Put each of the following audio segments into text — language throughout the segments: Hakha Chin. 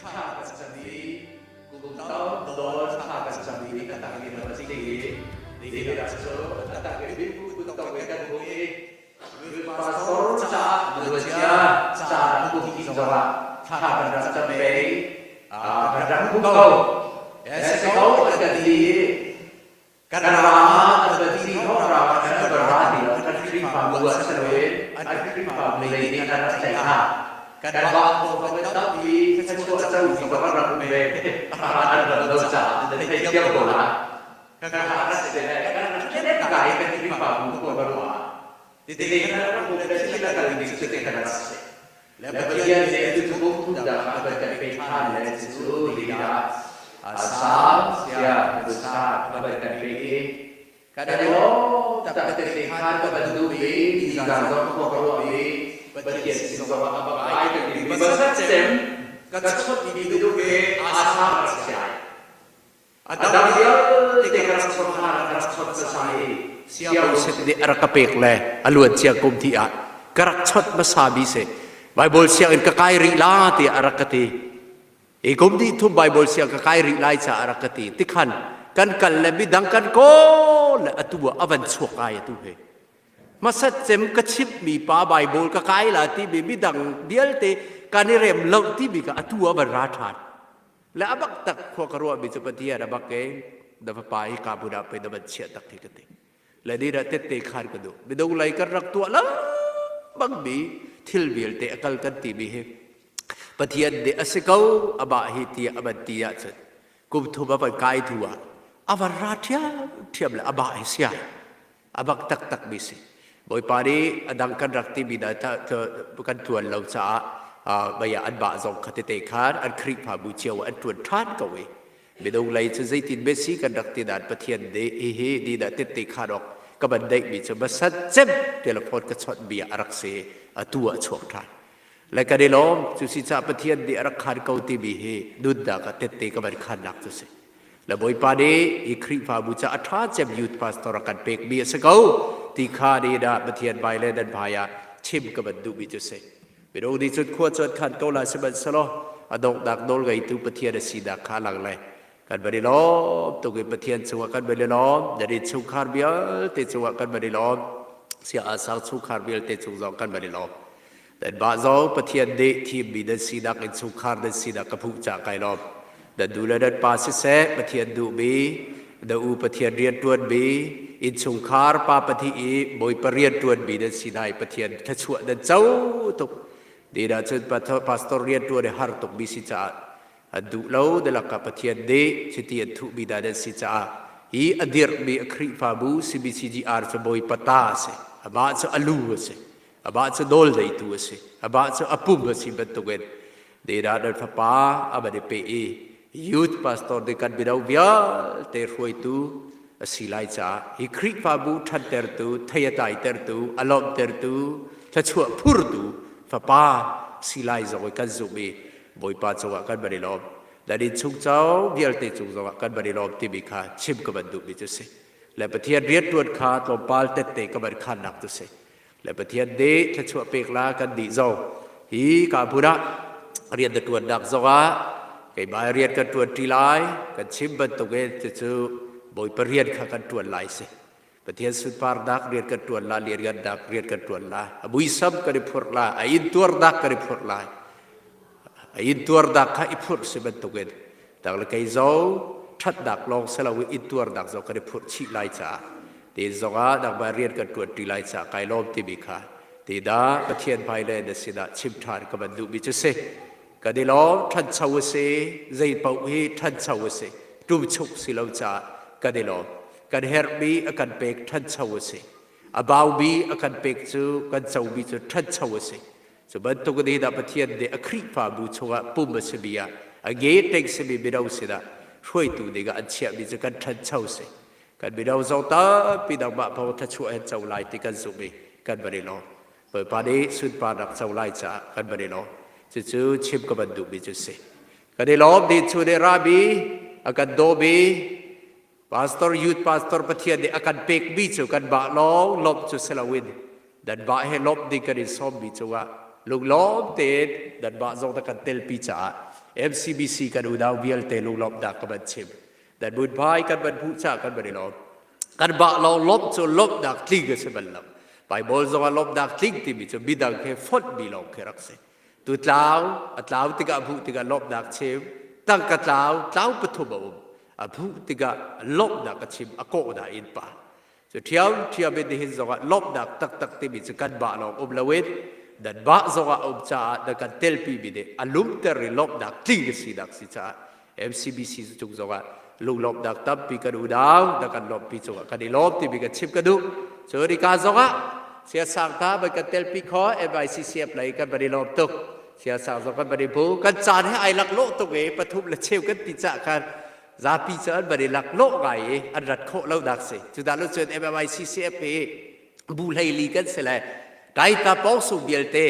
Thla kan cam i kum tam nawn thla kan cam i a tak in a tling i nihin ah cu a tak i mibu tong in kan hmuh i pastor caah luancia caan kum hnih zongah thla kan rak cam pei, kan rak hmuh ko. Si ko an kan ti i kan ram ah an van ti hrawng ram ah kan van ra ti lo. Kan Khrihfabu ah si loin an Khrihfabu lei nih an rak tlaih hna. Kan mah thawngthawng in tampi thluachuah co mi zong an rak um ve. An ram lo caah nan theithiam ko lai. Kan rak si le kan rak ṭhen kai kan Khrihfabu khua ka ruah ah tete kan rak um le thil a kal ning cu te kan rak si. Le Pathian nih atu cu kum thum dang a van kan pek ṭhan le cucu hidah Salm sia Pulsar a van kan pek i kan i lawm tak. Tete khan ka van duh i nizaan zong khua ka ruah i Pathian sin zong ah a bak ai kan ti mi basat cem ka chawnh mi duh he aa sam rak si ai. A dang vialte ka rak chawnh hna, ka rak chawnh hmasa i Siangbawi nih a rak ka pek le a luan cia kum thi ah ka rak chawnh hmasa mi si. Bible sianginn ka kai rih la tiah a rak ka ti. I kum dih thum Bible siang ka kai rih lai caah a rak ka ti. Tikhan kan kal le midang kan kawl le atu ah a van chuak ai atu he. Hmasat cem ka chimhmi pa Bible ka kai la timi midang vialte kan i rem lo timi ka atu ah van ra ṭhan. Le a bak tak khua ka ruahmi cu Pathian a bak e, na fapa hi ka hmun ah pei na van chiah tak hi ka ti. Le ni dah tette khan ka duh. Midung lei kan rak tuah lengmang mi thil vialte a kal kan timi hi Pathian nih a si ko amah hi tiah a van ti ahcun kum thum a van kai hnu ah a van ra ṭhiamṭhiam le amah hi sia a bak taktak mi si. Bawipa nih a dang kan rak timi hna kan ṭuan lo caah mei ah an mah zong kha tete khan an Khrihfabu cio ah an ṭuan ṭhan ko i minung lei cu zeitin Messi kan rak ti nain Pathian nih hihi ni dah tette khan awk ka ban deihmi cu masat cem telephone ka chawnh mi ah a rak si, atu ah a chuak ṭhan le kan i lawm. Cu si caah Pathian nih a rak khan ko timi hi nunnak ah tette ka van khannak cu si. Le Bawipa nih hi Khrihfabu ca a ṭha cem youth pastor a kan pekmi a si ko ti kha ni dah Pathian bai le nan hmai ah chim ka van duhmi cu si. Minung nih cun khua cuan khan ko lai, sihmanhsehlaw a donghnak nawl ngeitu Pathian a sinak kha a lang lai. Kan van i lawm tuk i Pathian cungah kan van i lawm. Nan innchungkhar vialte cungah kan van i lawm. Sia Asang chungkhar vialte cung zong kan van i lawm. Nanmah zong Pathian nih thimmi nan sinak, innchungkhar nan sinak ka hmuh caah kai lawm. Nan nu le nan pa siseh, Pathian duhmi, na u Pathian rianṭuanmi, innchungkhar pa pahnih i Bawipa rianṭuanmi nan si hna i Pathian thluachuah nan co tuk. Ni ahcun pastor rianṭuan i har tukmi si caah an duh lo na lakah Pathian nih chiti an thuhmi hna nan si caah hi a dirhmi a Khrihfabu CBCGR cu Bawipa ta a si. Amah cu a lu a si. Amah cu nawl neitu a si. Amah cu a pum a si bantukin Dena nan fapa a van i pe i youth pastor nih kan mino vialte hruaitu a si lai caah hi Khrihfabu ṭhantertu, thei a tlaitertu, a lawmhtertu, thluachuah phurtu fapa si lai zong i kan zumh i Bawipa cungah kan van i lawm. Nan innchung co vialte cung zongah kan van i lawm timi kha chim ka van duhmi cu si. Le Pathian rianṭuan kha tlawmpal tette ka van khannak cu si. Le Pathian nih thluachuah pek la kan dih zong hi ka hmun ah rian na ṭuannak zongah keimah rian kan ṭuan ṭi lai kan chim bantukin, cucu Bawipa rian kha kan ṭuan lai si. Pathian sunparnak rian kan ṭuan la, lianngannak rian kan ṭuan la, a muisam kan i phurh la, a intuarnak kan i phurh lai. A intuarnak kha i phurh si bantukin dang le kei zong ṭhatnak lawng si lo in intuarnak zong kan i phurh chih lai caah tiin zongah nangmah rian kan ṭuan ṭi lai caah kai lawm timi kha ti dah Pathian hmai le na sinah chim ṭhan ka van duhmi cu si. Kan i lawm. Ṭhancho a si, zei paoh hi ṭhancho a si, ṭumchuk si lo caah kan i lawm. Kan herhmi a kan pek, ṭhancho a si. A baumi a kan pek cu kan comi cu ṭhancho a si. Cu bantuk in dah Pathian nih a Khrihfabu chungah pum a simi ah a nge ṭeng simi mino sinah hruaitu dingah an chiahmi cu kan ṭhancho si. Kan mino zong tampi nangmah pho thluachuah hen co lai ti kan zumh i kan van i lawm. Bawipa nih sunparnak co lai caah kan van i lawm. Cucu chim ka van duhmi cu si. Kan i lawm dih cu nih rami a kan dawmi pastor, youth pastor Pathian nih a kan pekmi cu kan mah lawng lawmh cu si loin nan mah he lawmh ding kan in sawmmi cungah. Lunglawm tein nanmah zong na kan telpi caah MCBC kan unau vialte lunglawmhnak ka van chim. Nan munhmai kan van hmuh caah kan van i lawm. Kanmah lawng lawmh cu lawmhnak tling a si bal lo. Bible zong ah lawmhnak tling timi cu midang he fonhmi lawng khi rak si. Tu tlau, a tlau tikah hmuh tikah lawmhnak chim, tangka tlau, tlau pathum a um. A hmuh tikah lawmhnak a chim, a kawhnak innpa. Cu ṭhiamṭhiam in nihin zongah lawmhnak taktak timi cu kanmah lawng um loin nanmah zongah a um caah na kan telpimi nih a lumter i lawmhnak tling a sinak si caah MCBC cung zongah lunglawmhnak tampi kan unau na kan lawmhpi cungah kan i lawm timi kan chim ka duh. Cu nika zongah siasang ta van kan telpi kho MICCF lei kan van i lawm tuk. Siasang zong kan van i bu. Kan caan he ai laklawh tuk i pathum le cheu kan ti cah khan zapi cu an van i laklawh ngai i an rat khawh lonak si. Cudah lo cun MMICCF hi bu hleili kan si le Taita pawngsung vialte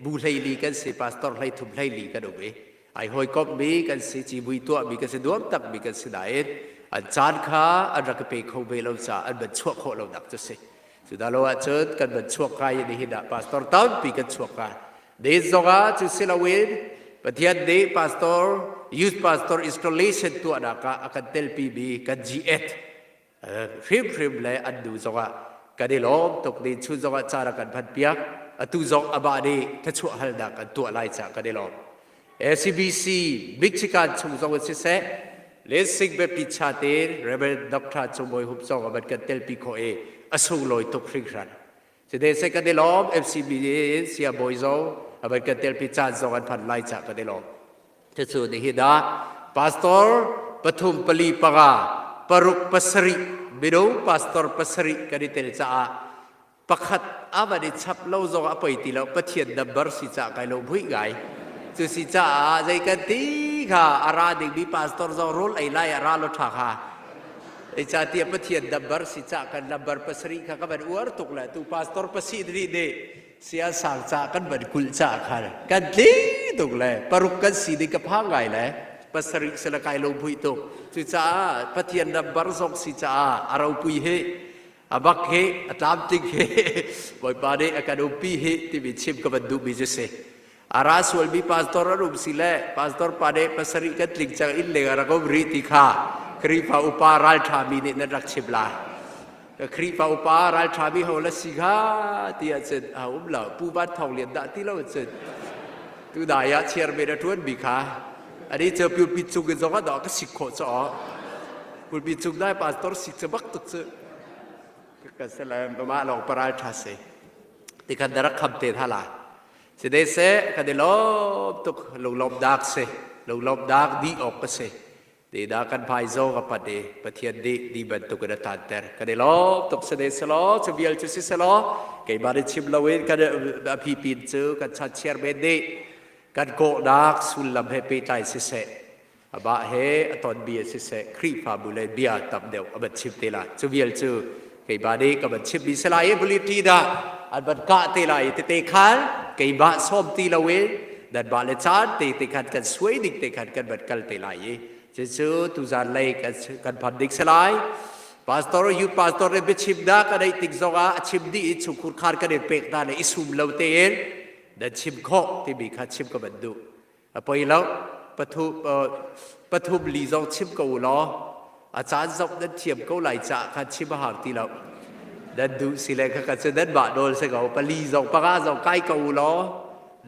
bu hleili kan si pastor hleithum hleili kan um i ai hawikomhmi kan si civui tuahmi kan si nuam takmi kan si nain an caan kha an rak i pe kho ve lo caah an van chuah khawh lonak cu si. Cudah lo ahcun kan van chuak kai i nihin ah pastor tampi kan chuak kai. Ni zongah cu si loin Pathian nih pastor, youth pastor installation tuahnak ah a kan telpimi kan G8 hrimhrim le an nu zongah kan i lawm tuk ni chun zongah caan a kan hman piak atu zong amah nih thluachuah halnak an tuah lai caah kan i lawm. ACBC Michigan chung zong in siseh Lansing Baptist Chate Reverend Dr. Cung Bawi Hup zong a van kan telpi khawh i a sunglawi tuk hringhran. Cite se kan i lawm FCB in sia bawi zong a van kan telpi caan zong an phan lai ca kan i lawm. Cucu nihin ah pastor pathum pali panga paruk pasarih minung pastor pasarih kan i tel caah pakhat a van i chap lo zong a poi ti lo Pathian number si ca kai lo bhui ngai. Cu si caah zei kan ti kha a ra dingmi pastor zong rawl ei lai a ra lo ṭha kha. Zeicahtiah Pathian number si cah kan number pasarih kha ka van uar tuk le tu pastor pasih nih nih siasang ca kan van kulh ca khan kan tling tuk le paruk kan si ding ka phang ngai le pasarih sila kai lo bhui tuk cucaah Pathian number zong si caah a ropui hi a bak hi a tlamtling hi Bawipa nih a kan umpi hi timi chim ka van duhmi cu si A ra sualmi pastor an um si le pastor pa nih pasarih kan tling cang inn leng ah rak um rih ti kha Khrihfa upa ralṭhami nih nan rak chim lai. Khrihfa upa ralṭhami ho la si kha ti ahcun a um lo. Pu Van Thawng Lian dah ti lo cun tu dai ah chairman a ṭuanmi kha ani cu pulpit cung in zong ah dah ka sik khawh caw. Pulpit cung dai pastor sik cu bak tuk cu. Ka salam mah lawng paral ṭha si. Tikhan na rak kham te hna lai. Sideh seh kan i lawm tuk lunglawmhnak si lunglawmhnak dih awk ka si ti dah kan phai zong a pat i Pathian nih ni bantuk in a tanter kan i lawm tuk sideh selaw cu vial cu si selaw keimah nih chim loin kan a phi pin cu kan chan chairman nih kan kawhnak sullam he pehtlai siseh Amah he a tonmi a siseh Khrihfabu le bia tam deuh a van chim te lai. Cu vial cu keimah nih ka van chimmi si lai i bulletin ah an van kah te lai i tete khan keimah sawm ti loin nanmah le caan te te khan kan suai ding te khan kan van kal te lai i cucu tuzan lei kan, kan phan ding si lai. Pastor, youth pastor nih biachimnak a neih tik zongah a chim dih i chungkhur khar kan in pek hna le i sum lo tein nan chim khawh timi kha chim ka van duh. A poi lo. Pathum, pathum li zong chim ko u law a caan zong nan thiam ko lai caah khan chim a hau ti lo. Nan duh si le kha cu nan mah nawl si ko. Pali zong panga zong kai ko u law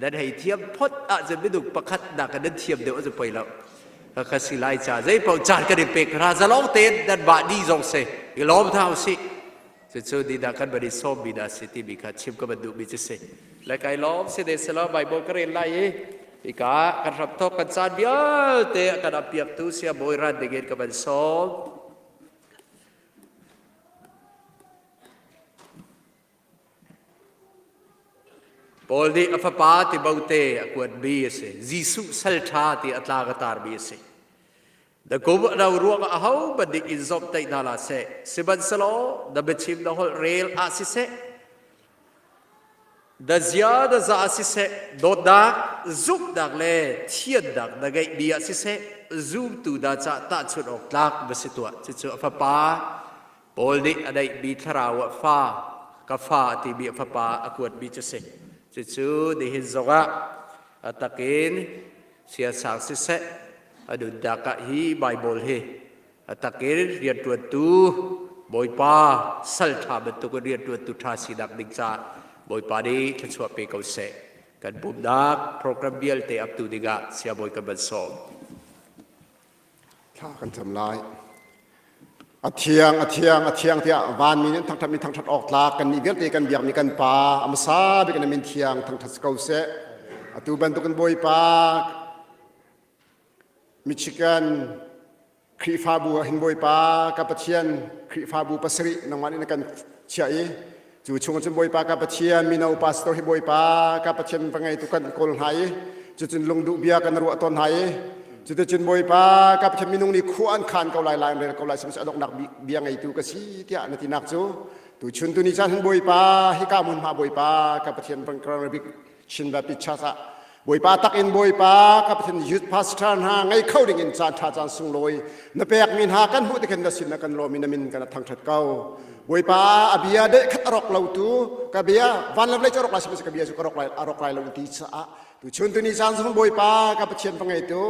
nan hei thiam phot ahcun minung pakhat nak nan thiam deuh cu poi lo. Kha si lai ca zei paoh caan kan i pek hna zalong tein nan mah ni zong si i lawm hna usih. Cucu nidah kan van i sawmmi dah si timi kha chim ka van duhmi cu si. Le kai lawm si ne selaw Bible ka rel lai i hika kan hramthawk kan caan vialte a kan apiaktu sia bawi ran dingin ka van sawm. Paul nih a fapa Timote a kuatmi a si. Jesuh sal ṭha ti a tlang a tarmi a si. Na kum a no ruangah ahohmanh nih in zawmhtaih hna hlah seh. Sihmanhsehlaw na biachim na holh rel ah siseh, na zia na za ah siseh, dawtnak, zumhnak le thiannak na ngeihmi ah siseh, zumtu hna caah tahchunh awk tlak va si tuah. Cucu a fapa Paul nih a neihmi thlarau ah fa, ka fa a timi a fapa a kuatmi cu si. Cucu nihin zongah a takin siasang siseh a nunnak ah hi Baibal hi a takin rianṭuantu Bawipa sal ṭha bantukin rianṭuantu ṭha sinak ding caah Bawipa nih thluachuah pe ko seh. Kan pumhnak program vialte aptu dingah siabawi kan van sawm. Thla kan cam lai. A thiang, a thiang, a thiang tiah vanmi nih an thangṭhatmi thangṭhat awk tlak kannih vialte kan biakmi kan Pa a hmasa bik in a min thiang thangṭhat si ko seh. Atu bantukin Bawipa Michigan Khrihfabu ah hin Bawipa ka Pathian Khrihfabu pasarih nangmah nih na kan chiah i cu chung cun Bawipa ka Pathian mino pastor hi Bawipa ka Pathian va ngeitu kan kawl hna i cucun lungduh bia kan ruah tawn hna i cuticun Bawipa ka Pathian minung nih khua an khan ko lai lai an rel ko lai sihmanhsehlaw a donghnak bia ngeitu ka si tiah na tinak cu tuchun tuni caan hin Bawipa hika hmunhma Bawipa ka Pathian bik Chin Baptist Church ah Bawipa tak in Bawipa ka Pathian youth pastor hna ngei kho ding in caan ṭha caan sunglawi na pekmi hna kan hmuh tikhin na sin na kan lawm i na min kan thangṭhat ko. Bawipa a bia deh khat a rawk lo tu ka bia van le vawlei cu a rawk lai sihmanhsehlaw ka bia cu ka rawk lai a rawk lai lo ti caah tuchun tuni caan zong Bawipa ka Pathian va ngeitu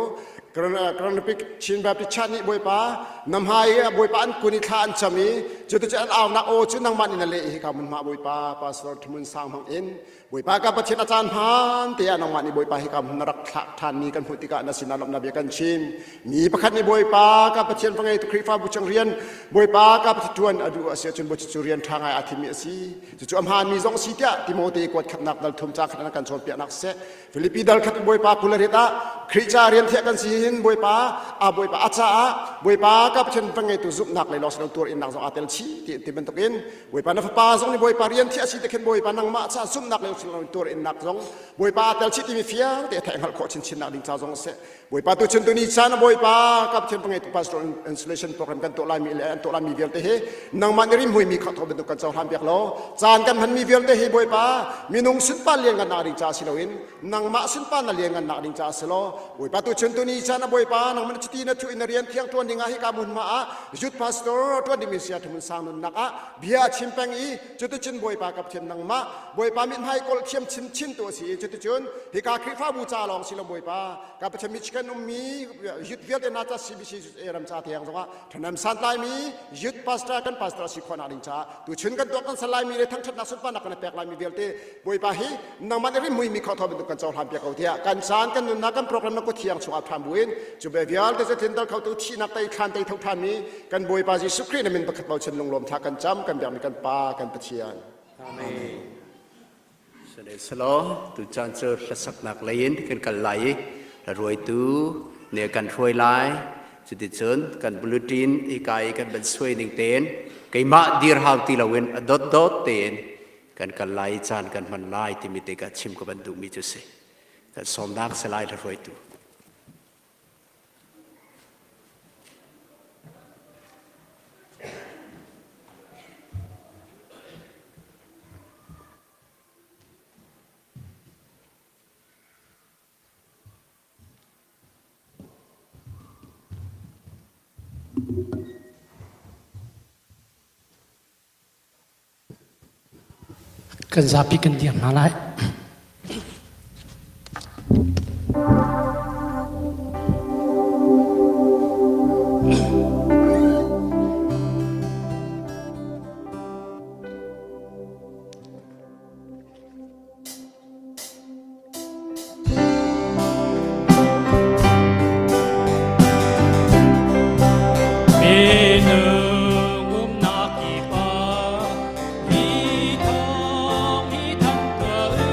Grand Chin Baptist Church nih Bawipa na hmai i Bawipa an kun i thla an cam i cuticun an aunak aw cu nangmah nih na leh i hika hmunhma Bawipa Pastor Thumun Sang hmang in Bawipa ka Pathian a caan hmaan te ah nangmah nih Bawipa hika hmun na rak thlak ṭhanmi kan hmuh tikah na sinah lawmhnak bia kan chim. Mi pakhat nih Bawipa ka Pathian va ngeitu Khrihfabu chung rian Bawipa ka Pathian ṭuan a duh a si ahcun cucu rian ṭha ngai aa thimmi a si. Cucu a hmaanmi zong si tiah Timote kuat khatnak dal thum ca khat in kan cawnpiaknak siseh Filipi dal khat Bawipa 20 riat ah Khrih ca rian thiah kan si hin Bawipa a Bawipa a caah Bawipa ka Pathian va ngeitu zumhnak lei lawng si lo tuar innak zong aa tel chih ti ti bantukin Bawipa na fapa zong nih Bawipa rian thiah si te khin Bawipa nangmah ca zumhnak le tuar innak zong Bawipa aa tel chih timi fiang te theih hngalh khawh chinchin nak ding ca zong a si. Bawipa tu chun tuni caan Bawipa ka Pathian pangei pastor installation program kan tuah laimi le an tuah laimi vialte hi nangmah nih rimhmui mi kha tho bantuk kan cohlan piak law caan kan hmanmi vialte hi Bawipa minung sunpar lian ngan nak ding ca si loin nangmah sunpar na lian ngan nak ding ca si law Bawipa tu chun tuni caan Bawipa nangmah chiti na thu in na rian thiang tuan ding ah hi ka mun ma ah youth pastor tuan ding sia thumun sang nun nak ah bia chim peng i cuticun Bawipa ka Pathian nangmah Bawipa mithmai kawl thiam chin chin tu a si i cuticun hika Khrihfabu ca lawng si lo Bawipa ka Pathian Michigan ummi youth vialte hna ca CBC ram ca tiang zongah ṭhahnem santlaimi youth pastor kan pastor si khawh nak ding caah tuchun kan tuah kan sal laimi le thangṭhatnak sunparnak kan pek laimi vialte Bawipa hi nangmah nih rimhmui mi khawh bantuk kan cohlan piak ko tiah kan caan kan nunnak kan program na kut thiang chungah ṭhan buin cu bia vialte cu tlinter khotu thihnak tei thlan tei tho ṭhanmi kan Bawipa Jesuh Khrih na min pakhat bochan lunglawm thla kan cam kan biakmi kan Pa kan Pathian. Amen. Sihmanhsehlaw tucaan cu hlasaknak lei in kan kal lai i ruaitu nih kan hruai lai. Cuticun kan bulletin hika i kan van suai ning tein keimah dir hau ti loin a dotdot tein kan kal lai i caan kan hman lai timi te ka chim ka van duhmi cu si. Kan sawmnak si lai hruaitu. Kan zapi kan dir hna lai. Minung umnak kip ah hi thawng hi thang tuah u.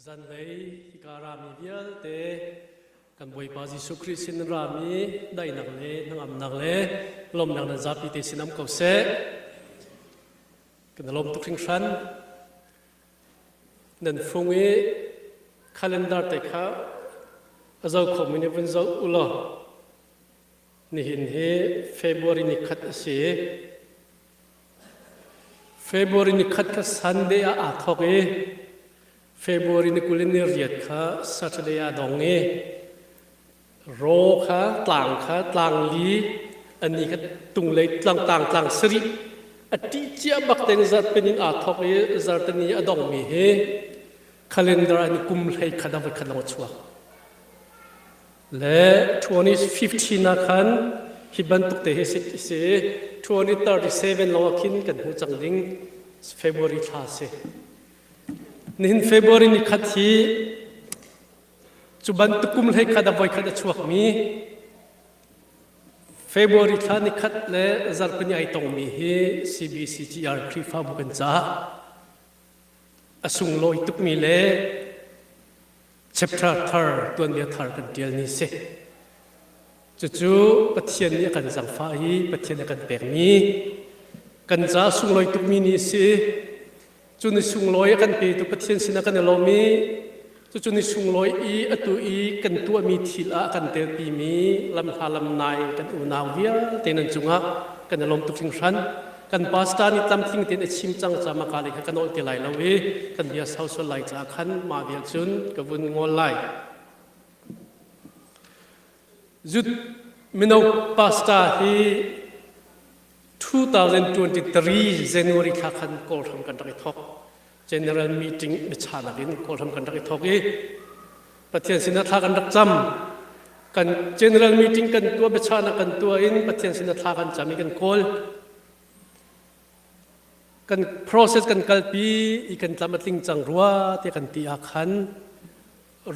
Zanlei hika rami vialte kan Bawipa Jesuh Khrih sin rami daihnak le hnangamnak le lawmnak nan zapi te sin am ko seh. Kan lawm tuk hringhran. Nan fung i calendar te kha a zo khomi nih vun zoh u law nihin hi February ni khat a si. February ni khat kha Sunday ah aa thawk i February ni 20 ni riat kha Saturday ah dong i raw kha tlang kha tlang li ani kha tunglei tlang tlang tlang sarih a ṭih cia bak tein zarhpin in aa thawk i zarhteni a dongmi hi calendar an kum hlei khat a voi khat lawng a chuak. Le 2015 ah khan hi bantuk te hi si 2037 lawng ah khin kan hmuh cang ding February thla si. Nihin February ni khat hi cu bantuk kum hlei khat a voi khat a chuakmi February thla ni khat le zarhpini ai tongmi hi CBCGR Khrihfabu kan caah a sunglawi tukmi le chapter thar tuanbia thar kan ṭial ni si. Cucu Pathian nih a kan zangfah i Pathian a kan pekmi kan ca sunglawi tukmi ni si. Cu ni sunglawi a kan petu Pathian sinah kan i lawm i cucu ni sunglawi i atu i kan tuahmi thil ah kan telpimi lamhla lamnai kan unau vialte nan cungah kan i lawm tuk hringhran. Kan pastor nih tlamtling tein a chim cang ca maka lei kha ka nawl ti lai lo i kan bia sau sual lai caah khan mah vial cun ka vun ngol lai. Zut mino pastor hi 2023 January thla khan Kawlhram kan rak i thawk. General meeting biachanak in Kawlhram kan rak i thawk i Pathian sinah thla kan rak cam. Kan general meeting kan tuah biachahnak kan tuah in Pathian sinah thla kan cam i kan kawl. Kan process kan kalpi i kan tlam a tling cang rua ti kan ti ah khan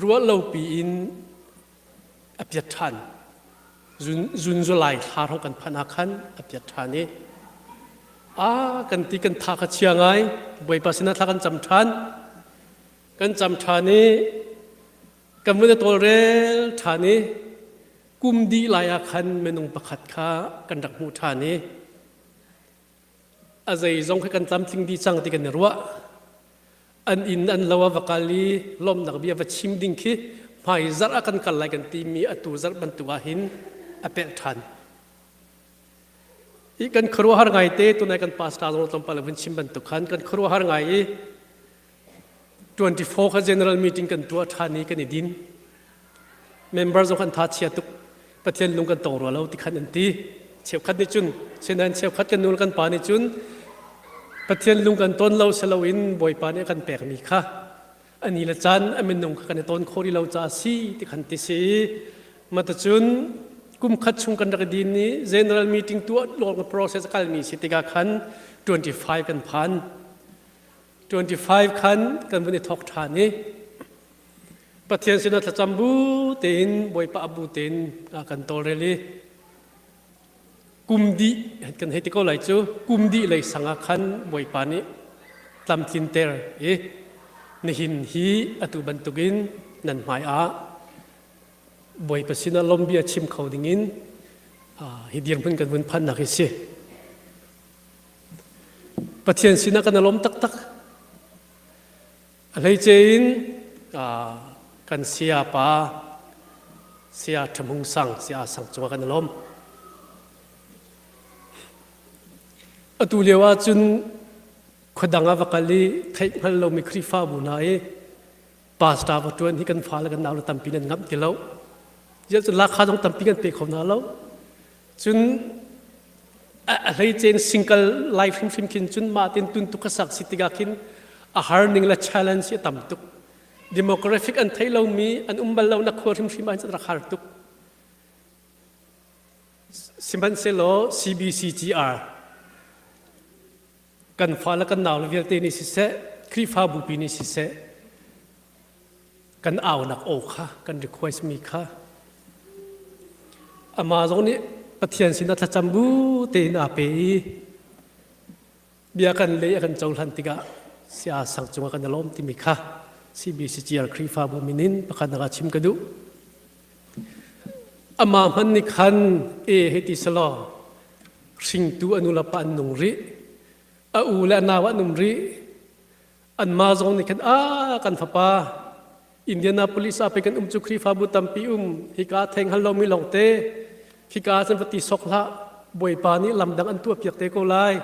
ruah lo pi in a piat ṭhan. Zun July thla hrawng kan phanh ah khan a piat ṭhan i a kan ti kan tha kha chia ngai Bawipa sinah thla kan cam ṭhan. Kan cam ṭhan i kan vun i tawlrel ṭhan i kum dih lai ah khan minung pakhat kha kan rak hmuh ṭhan i a zeizong khi kan tlamtling dih cang ti kan i ruah. An inn an lo a va kal i lawmhnak bia va chim ding khi hmai zarh ah kan kal lai kan timi atu zarh bantuk ah hin a pelh ṭhan. I kan khuaruahhar ngai te tunai kan pastor zong tlawmpal vun chim bantuk khan kan khuaruahhar ngai i 24 kha general meeting kan tuah ṭhan i kan i din. Member zong kan tha chia tuk. Pathian lung kan tong rua lo ti khan an ti. Cheukhat nih cun senain cheukhat kan nu kan pa nih cun Pathian lung kan ton lo seloin Bawipa nih a kan pekmi kha ani le caan a minung kha kan i ton khawh rih lo caah si ti khan ti si. Matacun kum khat chung kan rak i din i general meeting tuah lawng process a kalmi si tikah khan 25 kan phan. 25 khan kan vun i thawk ṭhan i Pathian sinah thlacam bu tein Bawipa bu tein kan tawlrel i kum dih kan hei ti ko lai cu kum dih lei sang ah khan Bawipa nih tlamtlinter i nihin hi atu bantukin nan hmai ah Bawipa sinah lawmbia chim kho dingin hi dirhmun kan vun phannak hi si. Pathian sinah kan i lawm taktak. A hleice in kan saya pa saya Ṭha Hmung Sang, saya Sang cungah kan i lawm. Atu lio ahcun khuadang ah va kal i theih hngal lomi Khrihfabu hna i pastor va ṭuan hi kan fale kan naule tampi nan ngamh ti lo. Ziah cun lakha zong tampi kan pe kho hna lo. Cun a hleice single life hrimhrim khin cun mah tin tun tuk sak si tikah khin a har ning le challenge hi a tam tuk. Demographic an thei lomi an um bal lo na khua hrimhrim ah rak har tuk. Sihmanhsehlaw CBCGR kan fa le kan nau le vialte nih siseh Khrihfabu pi nih siseh kan aunak aw kha kan request mi kha amah zong nih Pathian sinah thlacam bu tein aa pe i bia kan lei a kan cohlan tikah sia sang cungah kan i lawm timi kha. CBCGR Khrihfabu min in pakhat nak ah chim ka duh. Amah hmanh nih khan e hei ti selaw hringtu a nu le pa an nung rih. A u le a nau an um rih. Anmah zong nih khan a kan fapa Indianapolis ah pei kan um cu Khrihfabu tampi um hika theng hal lomi lawngte hika cun va ti sok hlah Bawipa nih lamdang an tuah piak te ko lai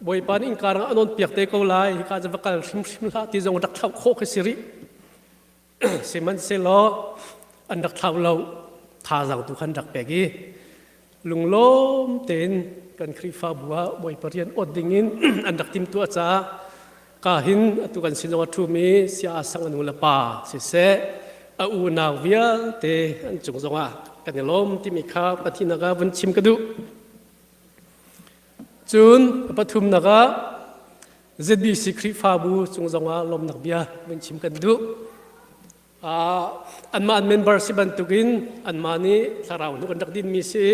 Bawipa nih innka rang an on piak te ko lai hika cun va kal hrimhrim hlah ti zong rak thlauh khawh khi si rih Sihmanhsehlaw an rak thlauh lo thazaang tu khan rak pek i lunglawm tein kan Khrihfabu ah Bawipa rian awt dingin an rak timhtuah caah ka hin atu kan sin zong a ṭhumi sia sang a nu le pa siseh a unau vialte an cung zongah kan i lawm timi kha Pathian ah vun chim ka duh. Cun a pathumnak ah ZBC Khrihfabu cung zongah lawmnak bia vun chim kan duh. Uh, anmah an member si bantukin anmah nih thlarau hnuk an rak dinmi si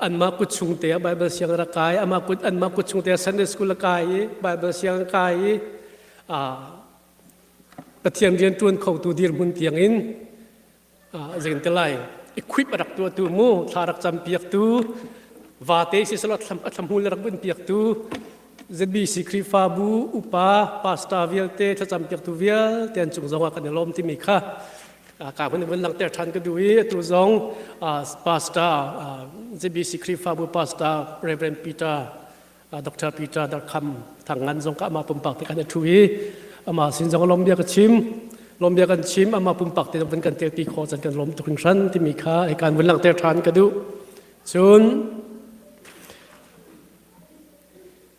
anmah kut chung te ah Bible siang rak kai amah kut anmah kut chung te ah Sunday school a kai i Bible siang a kai i uh, Pathian rian ṭuan khotu dirhmun tiangin zeitin te lai equip a rak tuahtu mu thla rak cam piaktu vate si selaw a thlamhmul rak bunh piaktu ZBC Khrihfabu upa pastor vialte thlacam piaktu vialte an cung zong ah kan i lawm timi kha ka hun vun langhter ṭhan ka duh i atu zong pastor ZBC Khrihfabu pastor Reverend Peter Dr. Peter Darkham Thangngan zong ka amah pumpak te kan i thu i amah sin zong lawm bia ka chim lawm bia kan chim amah pumpak te zong kan telpi khawh chan kan lawm tuk hringhran timi kha hi kan vun langhter ṭhan ka duh cun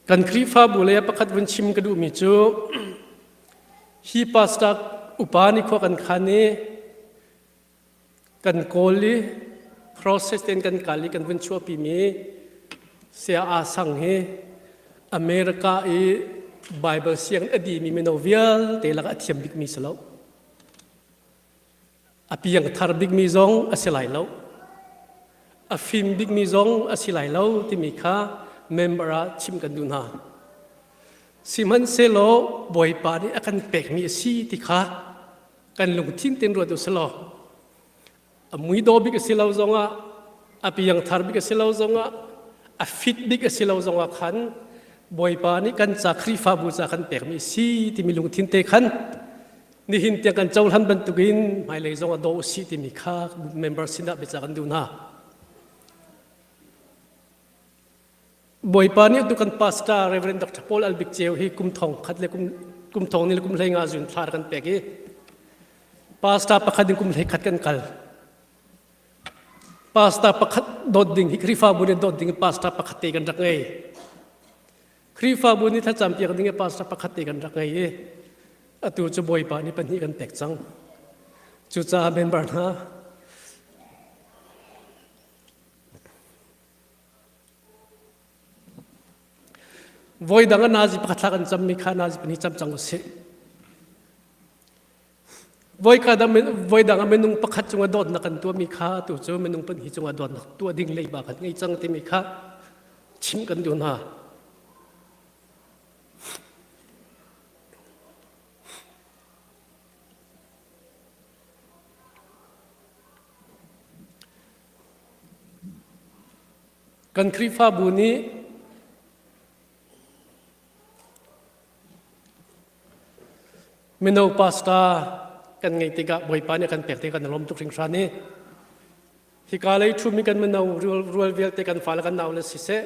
kan Khrihfabu le pakhat vun chim ka duhmi cu hi pastor upa nih khua kan khan i Kan kawl i process tein kan kal i kan vun chuahpimi Saya Aa Sang hi America i Bible sianginn a dihmi mino vialte lakah a thiam bikmi si lo. A piang thar bikmi zong a si lai lo. A fim bikmi zong a si lai lo timi kha member ah chim kan duh hna. Sihmanhsehlaw Bawipa nih a kan pekmi a si ti kha kan lungthin tein ruat u selaw a mui daw bik a si lo zongah a piang thar bik a si lo zongah a fit bik a si lo zongah khan Bawipa nih kan ca Khrihfabu ca kan pekmi si timi lungthin te khan nihin tiang kan cohlan bantukin hmailei zong a daw usih timi kha member sinah biaca kan duh hna. Bawipa nih tu kan pastor Reverend Dr. Paul Albik Ceu hi kum thong khat le kum kum thong ni le kum hlei nga zun thla kan pek i pastor pakhat in kum hlei khat kan kal pastor pakhat dawt ding hi Khrihfabu nih dawt ding pastor pakhat te kan rak ngei Khrihfabu nih thlacam piak ding i pastor pakhat te kan rak ngei i atu cu Bawipa nih pahnih kan pek cang cucaah member hna Voi dang ah nazi pakhat thla kan cammi kha nazi pahnih cam cang usih. Voi ka dang voi dang ah minung pakhat cungah dawtnak kan tuahmi kha tu cu minung pahnih cungah dawtnak tuah ding leiba kan ngei cang timi kha chim kan duh hna. Kan Khrihfabu nih mino pastor kan ngeih tikah Bawipa nih a kan pek tikah kan i lawm tuk hringhran i hika lei ṭhumi kan mino rual vialte kan fale kan naule siseh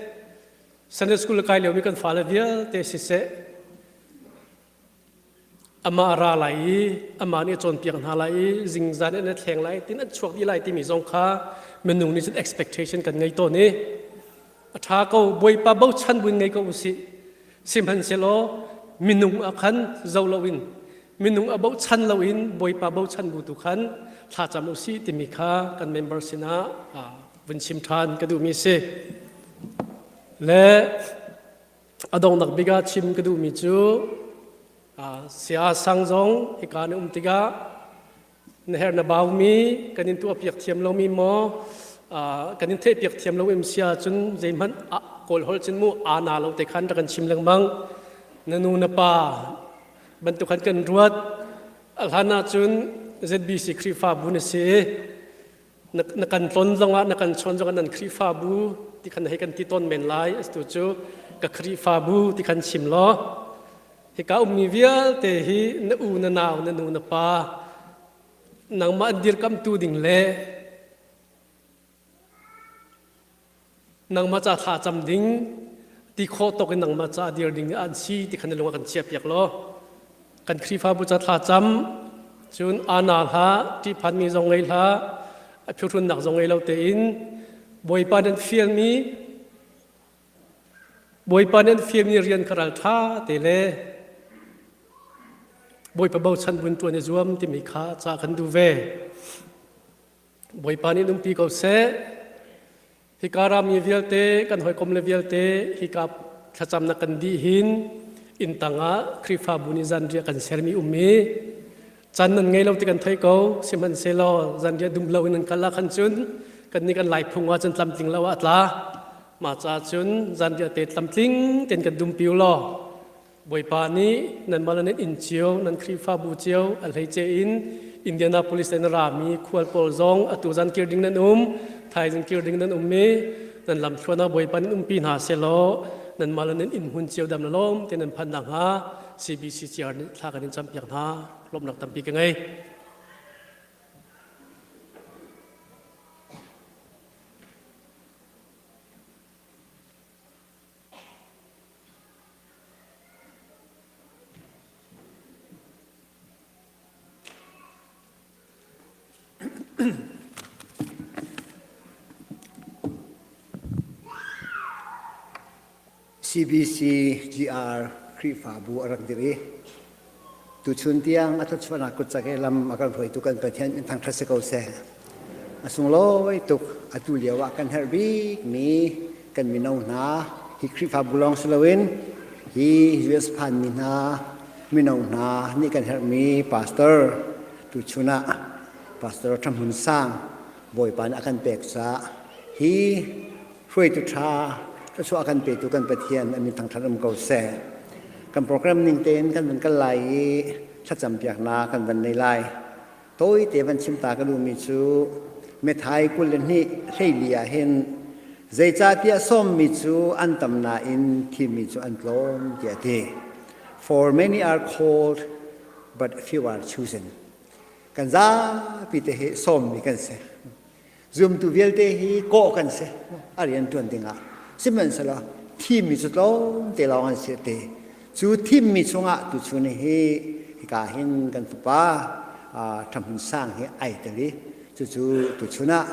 Sunday school kai liomi kan fale vialte siseh Amah a ra lai i amah nih a cawnpiak hna lai i zingzan in a thleng lai tin an chuak dih lai timi zong kha minung nih cun expectation kan ngei tawn i a ṭha ko Bawipa bochan buin ngei ko usih sihmanhsehlaw minung ah khan zo loin minung a bochan loin Bawipa bochan bu tu khan thlacam usih timi kha kan member sinah vun chim ṭhan ka duhmi si le A donghnak bik ah chim ka duhmi cu saya sang zong hika na um tikah na herh na baumi kan in tuahpiak thiam lomi maw kan in theihpiak thiam lo im sia cun zeihmanh kawl holh cun mu aa na lo te khan rak kan chim lengmang na nu na pa bantuk khan kan ruat. A hlan ahcun ZBC Khrihfabu na si i na kan tlon zongah na kan chawn zongah nan Khrihfabu ti khan hei kan ti tawn men lai. Atu cu ka Khrihfabu ti khan chim law hika ummi vialte hi na u na nau na nu na pa nangmah an dirkamtu ding le Nangmah ca thla cam ding ti khawh tawk in nangmah ca dir ding an si ti khan na lung ah kan chiah piak law kan Khrihfabu ca thla cam cun ana hlah ṭihphanmi zong ngei hlah a phuhrunnak zong ngei lo tein Bawipa nan fialmi Bawipa nan fialmi rian kha ral ṭha te le Bawipa bochan vun ṭuan i zuam timi kha ca kan duh ve. Bawipa nih umpi ko seh. Hika rami vialte, kan hawikom le vialte, hika thlacamnak kan dih hin inn tangah Khrihfabu nih zanriah kan sermi um i can nan ngei lo ti kan thei ko sihmanhsehlaw zanriah dum lo in nan kal ah khan cun kan nih kan lai phung ah cun tlamtling lo ah a tla mah caah cun zanriah te tlamtling ten kan dum piu law Bawipa nih nanmah le nan inn cio, nan Khrihfabu cio a hleice in Indianapolis in a rami khual pawl zong atu zan kir ding nan um, thaizing kir ding nan um i nan lamthluan ah Bawipa nih umpi hna sehlaw nanmah le nan inn hmun cio dam le lawm te nan phanh nakhnga CBCCR nih thla kan in campiak hna. Lawmhnak tampi ka ngei. CBCGR Khrihfabu a rak dir i tuchun tiang a thluachuahnak kutcak he lam a kan hruaitu kan Pathian in thangṭhat si ko seh. A sunglawi tuk atu lio ah kan herh bikmi kan mino hna hi Khrihfabu lawng si loin hi US phanmi hna mino hna nih kan herhmi pastor tuchun ah Pastor Ṭha Hmun Sang Bawipa nih a kan pek caah hi hruaitu ṭha thluachuah a kan petu kan Pathian a min thangṭhat um ko seh. Kan program ning tein kan van kal lai i thlacam piaknak kan van nei lai. Tawite van chim ta ka duhmi cu Methai 22 hleili ah hin zeicahtiah sawmmi cu an tam nain thimmi cu an tlawm tiah a ti. For many are called, but few are chosen. Kan zapi te hi sawmmi kan si. Zumtu vialte hi kawh kan si a rian ṭuan dingah. Sihmanhsehlaw thimmi cu tlawmte lawng an si te. Cu thimmi chungah tuchun hi hika hin kan fapa Ṭha Hmun Sang hi ai tel i cucu tuchun ah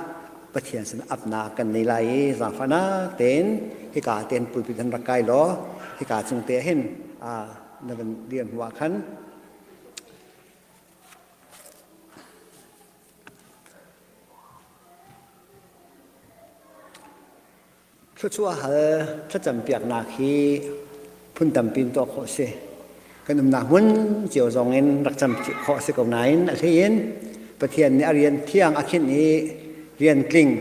Pathian sin apnak kan nei lai i zaangfahnak tein hika tein pulpit han rak kai law hika cung te hin na van dir hnu ah khan Thluachuah hal thlacam piaknak hi phun tampi in tuah khawh a si. Kan umnak hmun cio zong in rak cam khawh a si ko nain a hlei in Pathian nih a rian thiang a khinh i rian tling,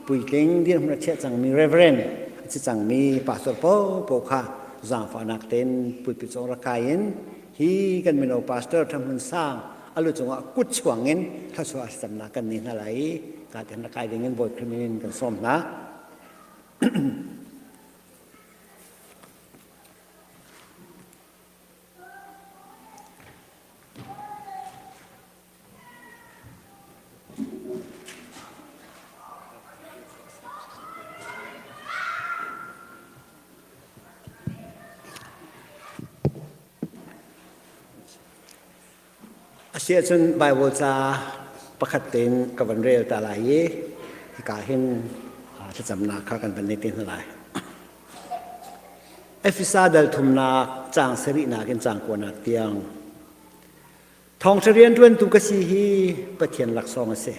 puitling dirhmun a chiah cangmi reverend a si cangmi pastor paohpaoh kha zaangfahnak tein pulpit zong rak kai in hi kan mino pastor Ṭha Hmun Sang a lu cungah kut chuang in thluachuah thlacamnak kan nei hna lai i ka ten rak kai ding in Bawi Khrih min in kan sawm hna. Asiahcun Baibal ca pakhat tein ka van rel ta lai i hika hin thlacamnak kha kan van nei te hna lai. Efesa dal thumnak caang sarihnak in caang kuanak tiang Thawngṭha rianṭuantu ka si hi Pathian laksawng a si.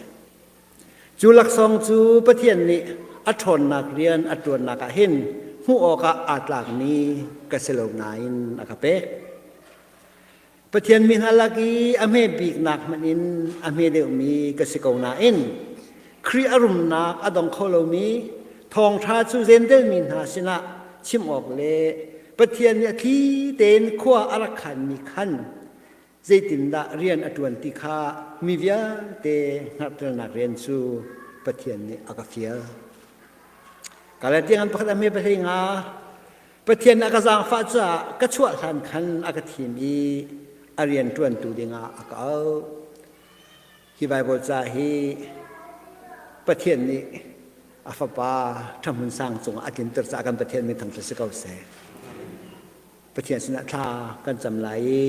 Cu laksawng cu Pathian nih a ṭhawnnak rian a ṭuannak ah hin hmuh awkah aa tlakmi ka si lo nain a ka pek. Pathian mi hna lak i a hme biknak hmanh in a hme deuhmi ka si ko nain Khrih a rumnak a dong kho lomi thawngṭha cu Jentail mi hna sinah chim awk le Pathian nih a thli tein khua a rak khanmi khan. Zeitindah rian a ṭuan ti kha mi vialte hngalhternak rian cu Pathian nih a ka fial. Galatia ngan pakhat a hme pahhlei nga Pathian a ka zaangfah caah ka chuah hlan khan a ka thim i a rian ṭuantu dingah a ka auh. Hi Baibal ca hi Pathian nih a fapa ṭhahmun sang cungah a tlinter caah kan Pathian min thangṭhat si ko seh. Pathian sinah thla kan cam lai i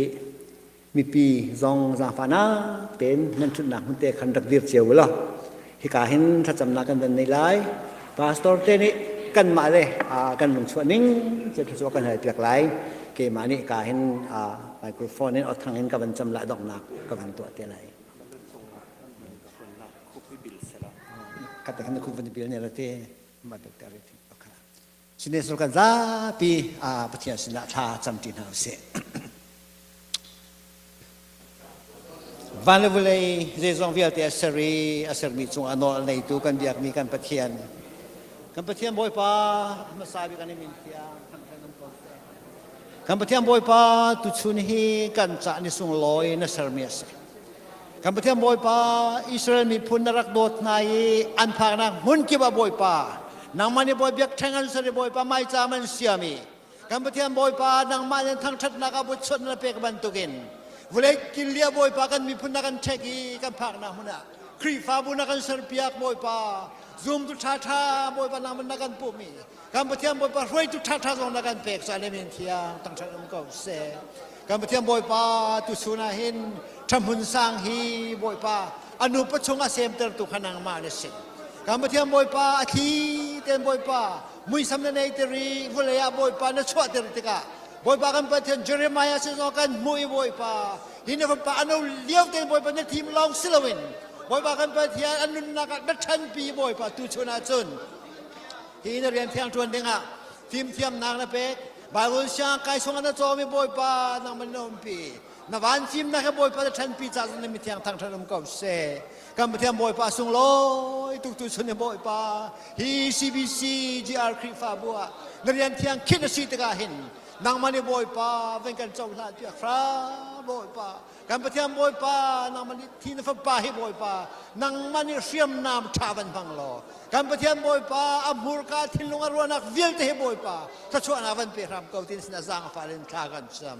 mipi zong zaangfahnak tein nan ṭhutnak hmun te khan rak dir cio u law hika hin thlacamnak kan van nei lai. Pastor te nih kanmah le kan lungchuah ning cu thluachuah kan hal piak lai. Keimah nih ka hin microphone in awthang in ka van cam lai donghnak ka van tuah te lai. Kata kan khu van bil ne la te ma te ri Sinesul kan zapi Pathian sinah thla camṭi hna usih. Van le vawlei zeizong vialte a ser i a sermi cungah nawl a neitu kan biakmi kan Pathian. Kan Pathian Bawipa hmasa bik an i min thiang thangṭhat um ko seh. Kan Pathian Bawipa tuchun hi kan cah ni sunglawi na sermi a si. Kan Pathian Bawipa Israel miphun na rak dawt hna i an phaknak hmun kip ah Bawipa nangmah nih Bawi biakṭheng an ser i Bawipa maicaam an siam i kan Pathian Bawipa nangmah nih thangṭhatnak ah buchut na pek bantukin vawlei killia Bawipa kan miphun na kan ṭhek i kan phaknak hmun ah Khrihfabu na kan serpiak Bawipa zumtu ṭhaṭha Bawipa nangmah na kan pumh i Kan Pathian Bawipa hruaitu ṭhaṭha zong na kan pek caah le min thiang thangṭhat um ko seh. Kan Pathian Bawipa tuchun ah hin ṭhahmun sang hi Bawipa a nupa chung a semtertu kha nangmah na si. Kan Pathian Bawipa a thli ten Bawipa muisam na nei ter i vawlei ah Bawipa na chuahter tikah Bawipa kan Pathian Jeremiah sin zong kan hmuh i Bawipa hi na fapa a no lio ten Bawipa na thim lawng si loin Bawipa kan Pathian an nunnak ah na ṭhanpi Bawipa tuchun ah cun Hi na rian thiang ṭuan dingah fimthiamnak na pek. Bible siang kai sungah na cawm i Bawipa nangmah na umpi. Na van fimnak he Bawipa na ṭhanpi ca na mithiang thangṭhat um ko seh. Kan Pathian Bawipa sunglawi tuk tu chun i Bawipa hi CBC GR Khrihfabu ah na rian thiang khinh a si tikah hin nangmah nih Bawipa van kan cohlan piak hram Bawipa kan Pathian Bawipa nangmah nih thi na fapa hi Bawipa nangmah nih hriamnam ṭha van hmang law kan Pathian Bawipa a hmurka thinlung a ruahnak vialte hi Bawipa thluachuahnak van pe hram ko tin sin a zaangfah in thla kan cam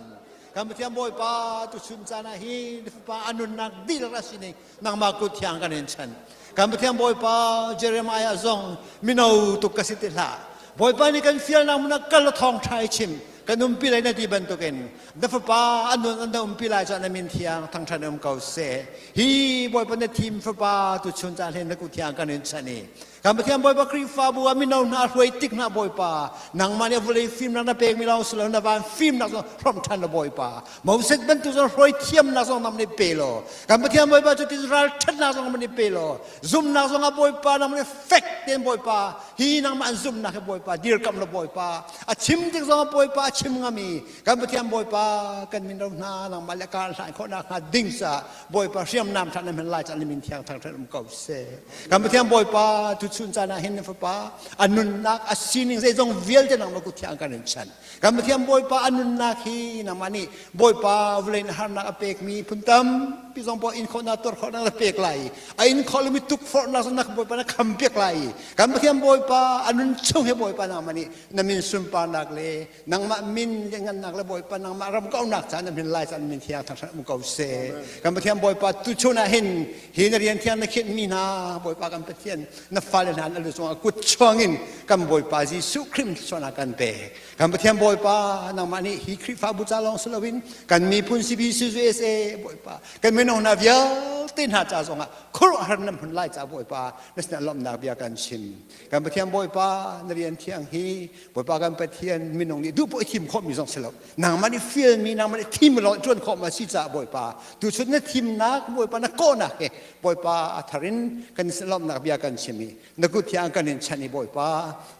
kan Pathian Bawipa tuchun caan ah hi na fapa a nunnak dihlak a sining nangmah kut thiang kan in chan kan Pathian Bawipa Jeremiah zong mino tuk ka si ti hlah Bawipa nih kan fialnak hmun ah kal thawng ṭha i chim kan umpi lai na ti bantukin na fapa an nun an umpi lai cu na min thiang thangṭhan um ko seh hi Bawipa na thim fapa tu chun caan hin na kut thiang kan in chan i kan Pathian Bawipa Khrihfabu ah mino hna hruai tik hna Bawipa nangmah nih vawlei fimnak na pekmi lawng si lo na van fimnak zong hrawm ṭhan na Bawipa Moses bantuk zong hruai thiamnak zong nam nih pe law kan Pathian Bawipa cu tin ral ṭhatnak zong nam nih pe law zumnak zong ah Bawipa nang nih fek tein Bawipa hi nangmah an zumnak hi Bawipa dirkamh la Bawipa a chim tik zong ah Bawipa a chim ngami kan Pathian Bawipa kan min ro hna nangmah le kar hlan khawhnak hnga ding sa Bawipa hriamnam ṭha na hman lai caan min thiang thangṭhat um ko seh kan Pathian Bawipa tuchun caan ah hin na fapa a nunnak a sining zeizong vialte nangmah kut thiang kan in chan kan Pathian Bawipa a nunnak hi nangmah nih Bawipa vawlei na harnak a pekmi phun tampi zong bawi in khawhnak tuar khawhnak na pek lai a in khawh lomi tukforhnak zong na Bawipa na kham piak lai kan Pathian Bawipa a nun chung he Bawipa nangmah nih na min sunparnak le nangmah min lianngannak le Bawipa nangmah ram kaunak ca na min lai ca min thiang thangṭhat um ko seh kan Pathian Bawipa tuchun ah hin hi na rian thiang na khinhmi hna Bawipa kan Pathian na fale hna na lu cungah kut chuangin kan Bawipa Jesuh Khrih thluachuahnak kan pek kan Pathian Bawipa nangmah nih hi Khrihfabu ca lawng si loin kan miphun CBCUSA Bawipa kan mino hna vialte hna ca zongah khuaruahhar nan hmun lai ca Bawipa na sinah lawmhnak bia kan chim kan Pathian Bawipa na rian thiang hi Bawipa kan Pathian minung nih duh poh thim khawhmi zong si lo nangmah nih fialmi nangmah nih thim lo ṭuan khawh ma si caah Bawipa tuchun na thimnak Bawipa na kawhnak he Bawipa a thar in kan lawmhnak bia kan chim i na kut thiang kan in chanh i Bawipa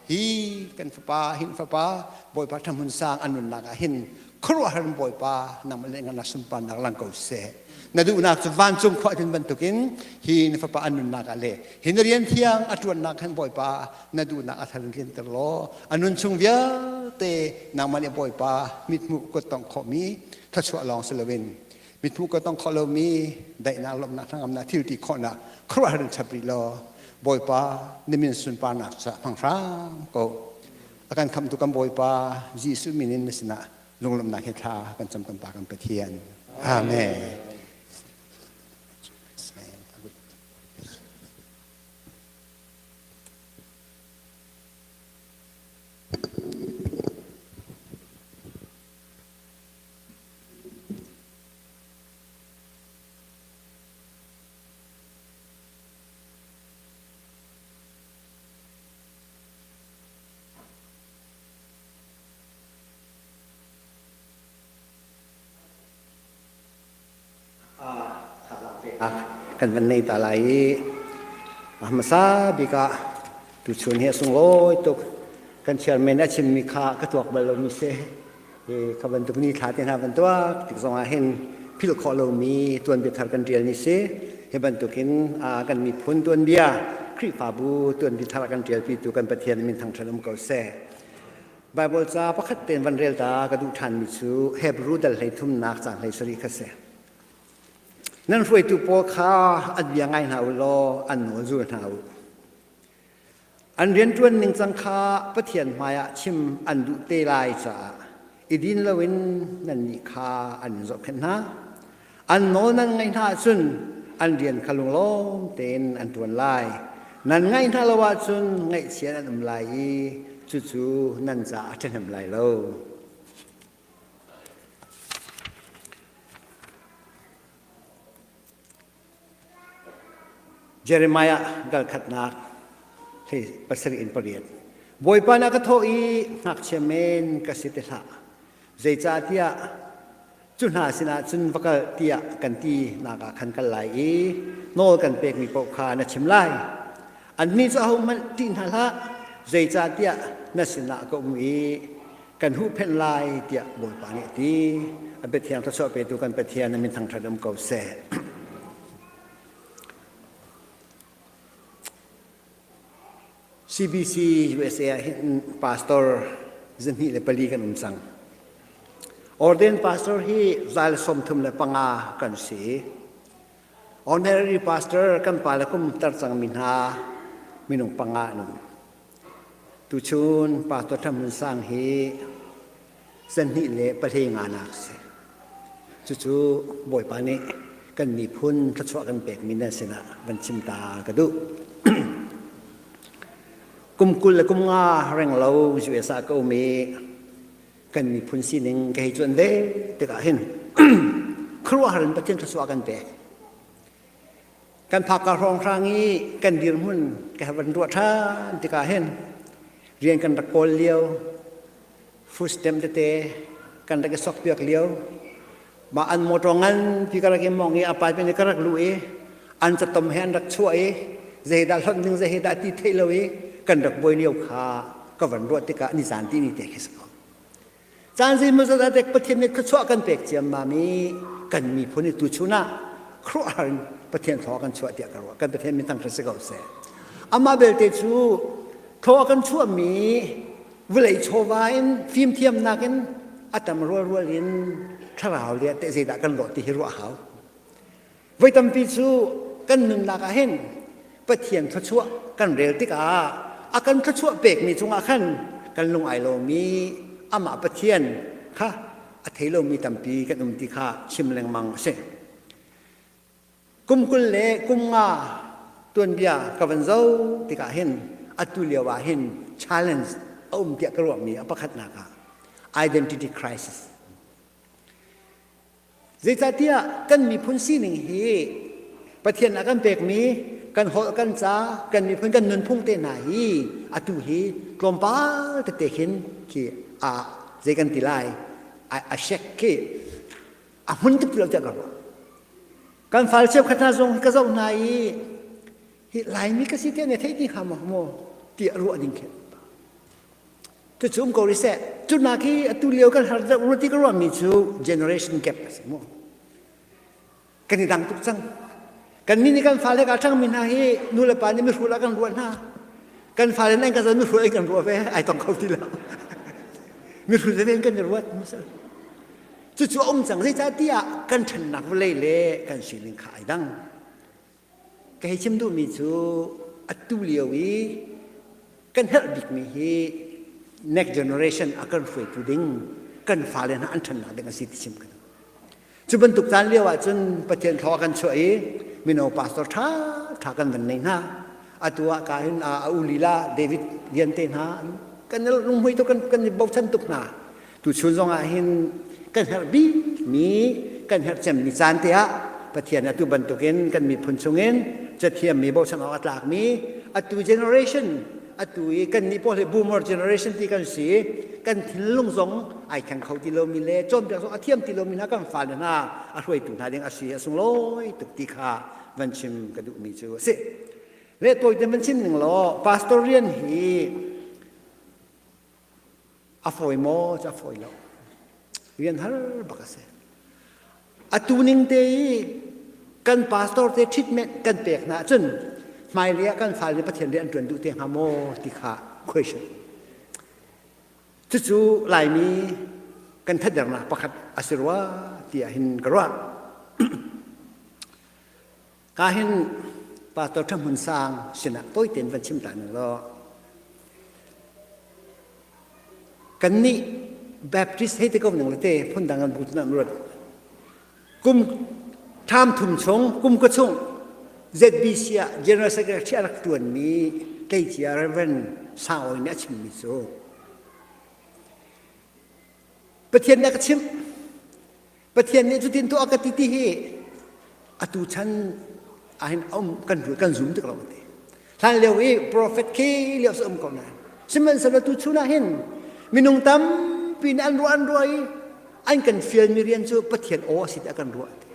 hi kan fapa hin fapa Bawipa ṭhahmun sang an nunnak ah hin khuaruahhar in Bawipa nangmah le na sunparnak lang ko seh na duhnak cu vancung khua tin bantukin hi na fapa an nunnak ah le hi na rian thiang a ṭuannak khan Bawipa na duhnak a thar in tlinter law a nun chung vialte nangmah nih Bawipa mithmuh kut tongh khawhmi thluachuah lawng si loin. Mithmuh ka tong kho lomi daihnak lawmhnak hnangamnak thil ti khawhnak khuaruahhar in chap rih law Bawipa na min sunparnak caah hmang hram ko. A kan khamhtu kan Bawipa Jesuh min in na sinah lunglawmhnak he thla kan cam kan Pa kan Pathian. Amen. Kan van nei ta lai i a hmasa bik ah tuchun hi a sunglawi tuk. Kan chairman a chimmi kha ka tuak bal lomi si. Kha bantuk ni thla te hna van tuak tik zong ah hin philh khawh lomi tuanbia thar kan ṭial ni si. Hi bantukin kan miphun tuanbia Khrihfabu tuanbia thar kan ṭialpitu kan Pathian min thangṭhat um ko seh. Baibal ca pakhat tein van rel ta ka duh ṭhanmi cu Hebru dal 33 caang 17 kha si. Nan hruaitu pawl kha an bia ngai hna u law an nawl zul hna u. An rianṭuan ningcang kha Pathian hmaiah chim an duh te lai caah i din loin nannih kha an in zohkhenh hna. An nawl nan ngaih hna ahcun an rian kha lunglawm tein an ṭuan lai. Nan ngaih hna lo ahcun ngaihchia nan um lai i cucu nan caah a ṭhahnem lai lo. Jeremiah dal khatnak hlei pasarih in pariat. Bawipa na ka thawh i ngakchia men ka si ti hlah. Zeicahtiah cu hna sinah cun va kal tiah kan ti nak ah khan kal lai i nawl kan pekmi paoh kha na chim lai. Annih cu ahohmanh ṭih hna hlah, zeicahtiah na sinah ka um i kan huhphenh lai tiah Bawipa nih a ti. A biathiang thluachuah petu kan Pathian a min thangṭhat um ko seh. CBC USA ah hin pastor 24 kan um cang. Ordained pastor hi zal 35 kan si. Honorary pastor kan pa le kum tar cangmi hna minung panga an um. Tuchun Pastor Tham Hun Sang hi zanhnih le pahle nga nak si. Cucu Bawipa nih kan miphun thluachuah kan pekmi nan sinah van chim ta ka duh. Kum 20 le kum nga reng lo US ah ka um i kan miphun sining ka hei cuan ve tikah hin khuaruahhar in Pathian thluachuah kan pek. Kan phakka hrawnghrang i kan dirhmun ka van ruah ṭhan tikah hin rian kan rak kawl lio food stamp tete kan rak i sok piak lio mah an motor ngan pi ka rak i mong i a pai pen ka rak lu i an catom he an rak chuah i zeidah hlonh ding zeidah ti theih lo i kan rak buai lio kha ka van ruah tikah ni zan ti ni te khi si ko Caan zeimawzat ah dek Pathian nih thluachuah kan pek ciammam i kan miphun i tuchun ah khuaruahhar in Pathian thlaw kan chuah tiah ka ruah. Kan Pathian min thangṭhat si ko seh. Amah belte cu thlaw kan chuahmi vawlei chawva in fimthiamnak in a tam rualrual in thlarau le teh zeidah kan lawh ti hi ruah hau. Voi tampi cu kan nunnak ah hin Pathian thluachuah kan rel tikah a kan thluachuah pekmi cungah khan kan lung ai lomi amah Pathian kha a thei lomi tampi kan um ti kha chim lengmang a si. Kum 20 le kum nga tuanbia ka van zoh tikah hin atu lio ah hin challenge a um tiah ka ruahmi a pakhatnak ah identity crisis Zeicahtiah kan miphun sining hi Pathian a kan pekmi kan holh kan ca kan miphun kan nunphung te hna hi atu hi tlawmpal tete khin khi a zei kan ti lai a shek khi a hmun tuk ti lo tiah ka ruah. Kan fal cheukhat hna zong ka zoh hna i hi Laimi ka si tiah ne theih ti hnga maw maw tiah ruah ding khi Cucu um ko rih seh. Cu nak hi atu lio kan har deuh rua ti ka ruahmi cu generation gap a si mu. Kan i dang tuk cang. Kan nih nih kan fale ka ṭhangmi hna hi nu le pa nih mihrul ah kan ruah hna. Kan fale nih kan mihrul in kan ruah ve ai tong kho ti lo. Mihrul veve in kan i ruat. Cucu a um cang zeicahtiah kan ṭhannak vawlei le kan sining kha ai dang. Ka hei chim duhmi cu atu lio i kan herh bikmi hi next generation a kan hruaitu ding kan fale hna an ṭhannak ding a si ti chim ka duh. Cu bantuk caan lio ah cun Pathian thaw a kan chuah i mino pastor ṭha ṭha kan van nei hna. Atu ah ka hin a u lila David Lian te hna kan lunghmui tuk kan kan i bochan tuk hna. Tuchun zong ah hin kan herh bikmi kan herh cemmi caan te ah Pathian atu bantukin kan miphun chungin cathiammi bochan awk a tlakmi atu generation atu i kan nih pawl hi boomer generation ti kan si kan thinlung zong ai thleng kho ti lomi le cawnpiak zong a thiam ti lomi hna kan fale hna a hruaitu hna ding a si a sunglawi tuk ti kha van chim ka duhmi cu a si le tawite van chim ning law pastor rian hi A fawi maw cu a fawi lo. Rian har bak a si. Atu ning te i kan pastor te treatment kan pek hna ahcun hmailei ah kan fale nih Pathian rian an ṭuan duh te hnga maw ti kha question. Cucu Laimi kan thatdernak pakhat a si rua tiah hin ka ruah. Ka hin Pastor Ṭha Hmun Sang sinah tawitein van chim ta ning law kannih Baptist hei ti ko ning le te phundang an bu nan ruat kum ṭham thum chung kum ka chung ZBC ah General Secretary a rak ṭuanmi tleicia Reverend Sang Awi nih a chimmi cu Pathian nih a ka chimh Pathian nih cutin tuah ka ti ti hi atu chan ahhin um kan kan zum tuk lo ti. Hlan lio i prophet khi lio sa um ko nain sihmanhsehlaw tu chun ah hin minung tampi nih an ruah an ruah i an kan fialmi rian cu Pathian aw a si tiah kan ruah ti.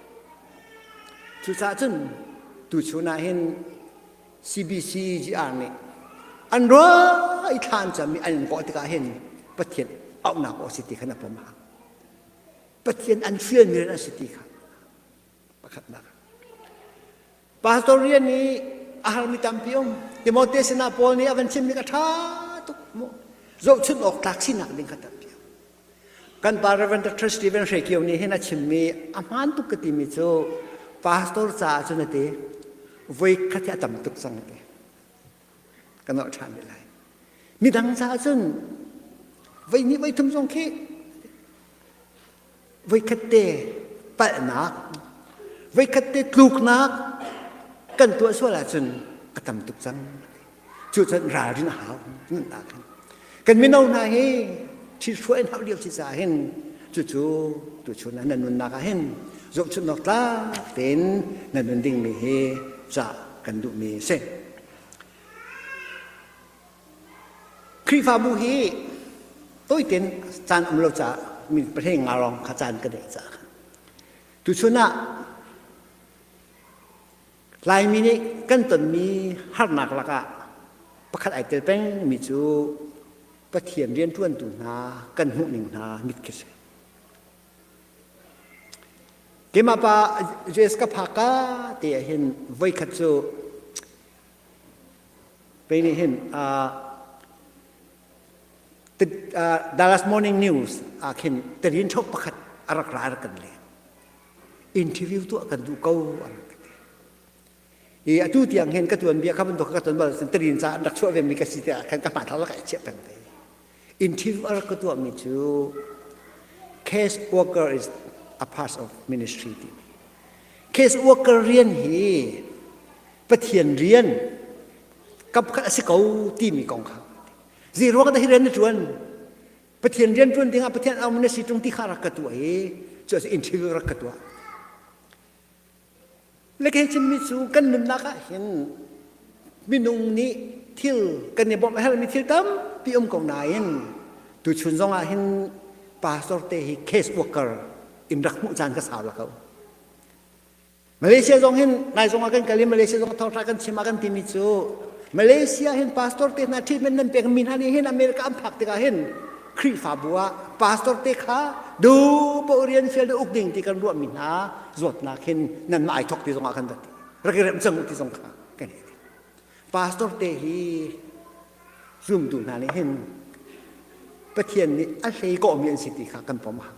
Cucaah cun tu chun ah hin CBCGR nih an ruah i thla an cam i an in kawh tikah hin Pathian auhnak aw a si ti khan a pom a hau. Pathian an fialmi rian a si ti kha pakhatnak. Pastor rian i a harmi tampi um. Timote sinah Paul nih a van chimmi ka ṭha tuk mu. Zohchunh awk tlak sinak ding kha tampi um. Kan pa Reverend Dr. Stephen Hre Kio nih hin a chimmi a hmaan tuk ka timi cu pastor caah cun a ti voi khat hi a tam tuk cang a ti. Ka nolh ṭhan rih lai. Midang caah cun voi hnih voi thum zong khi voikhat te palhnak voikhat te tluknak kan tuah sual ahcun a tam tuk cang cu cun ralrin a hau nunnak hin kan mino hna hi ṭhithruai in hauh lio si caah hin cucu tuchun ah nan nunnak ah hin zohchunhawk tlak tein nan nun dingmi hi cah kan duhmi a si Khrihfabu hi tawitein caan um lo caah mi pahnih nga lawng kha caan ka neih caah khan tuchun ah Laimi nih kan tonmi harnak lakah pakhat ai tel pengmi cu Pathian rianṭuantu hna kan hmuhning hna mit khi si. Keimah pa US ka phak ka te ah hin voikhat cu Pei nih hin Dallas Morning News ah khin tarin ṭhok pakhat a rak ra rak kan leng. Interview tuah kan duh ko a rak ka ti. I atu tiang hin ka tuan bia kha bantuk ka tuan bal tarin ca an rak chuah ve mi ka si tiah khan ka hmanthlak lak ai chiah peng te. Interview a rak ka tuah mi cu case worker is a part of ministry ti. Case worker rian hi Pathian rian kapkhat a si ko timi kong kha zei ruang dah hi rian na ṭuan Pathian rian ṭuan dingah Pathian au na si ṭung ti kha rak ka tuah i cu a si interview rak ka tuah le kei chimmi cu kan nunnak ah hin minung nih thil kan i bawmh a herhmi thil tampi um ko nain tuchun zong ah hin pastor te hi case worker in rak hmuh caan ka sau la ko Malaysia zong hin nai zong ah kan kal i Malaysia zong thawngṭha kan chim ah kan timi cu Malaysia hin pastor te hna treatment nan pek mi hna nih hin America an phak tikah hin Khrihfabu ah pastor te kha du po rian fial de uk ding ti kan ruah mi hna zawtnak hin nan mah ai thok ti zong ah kan rat rak i remh cang ti zong kha kan hei ti pastor te hi zumtu hna nih hin Pathian nih a hlei kawhmi an si ti kha kan pom a hau.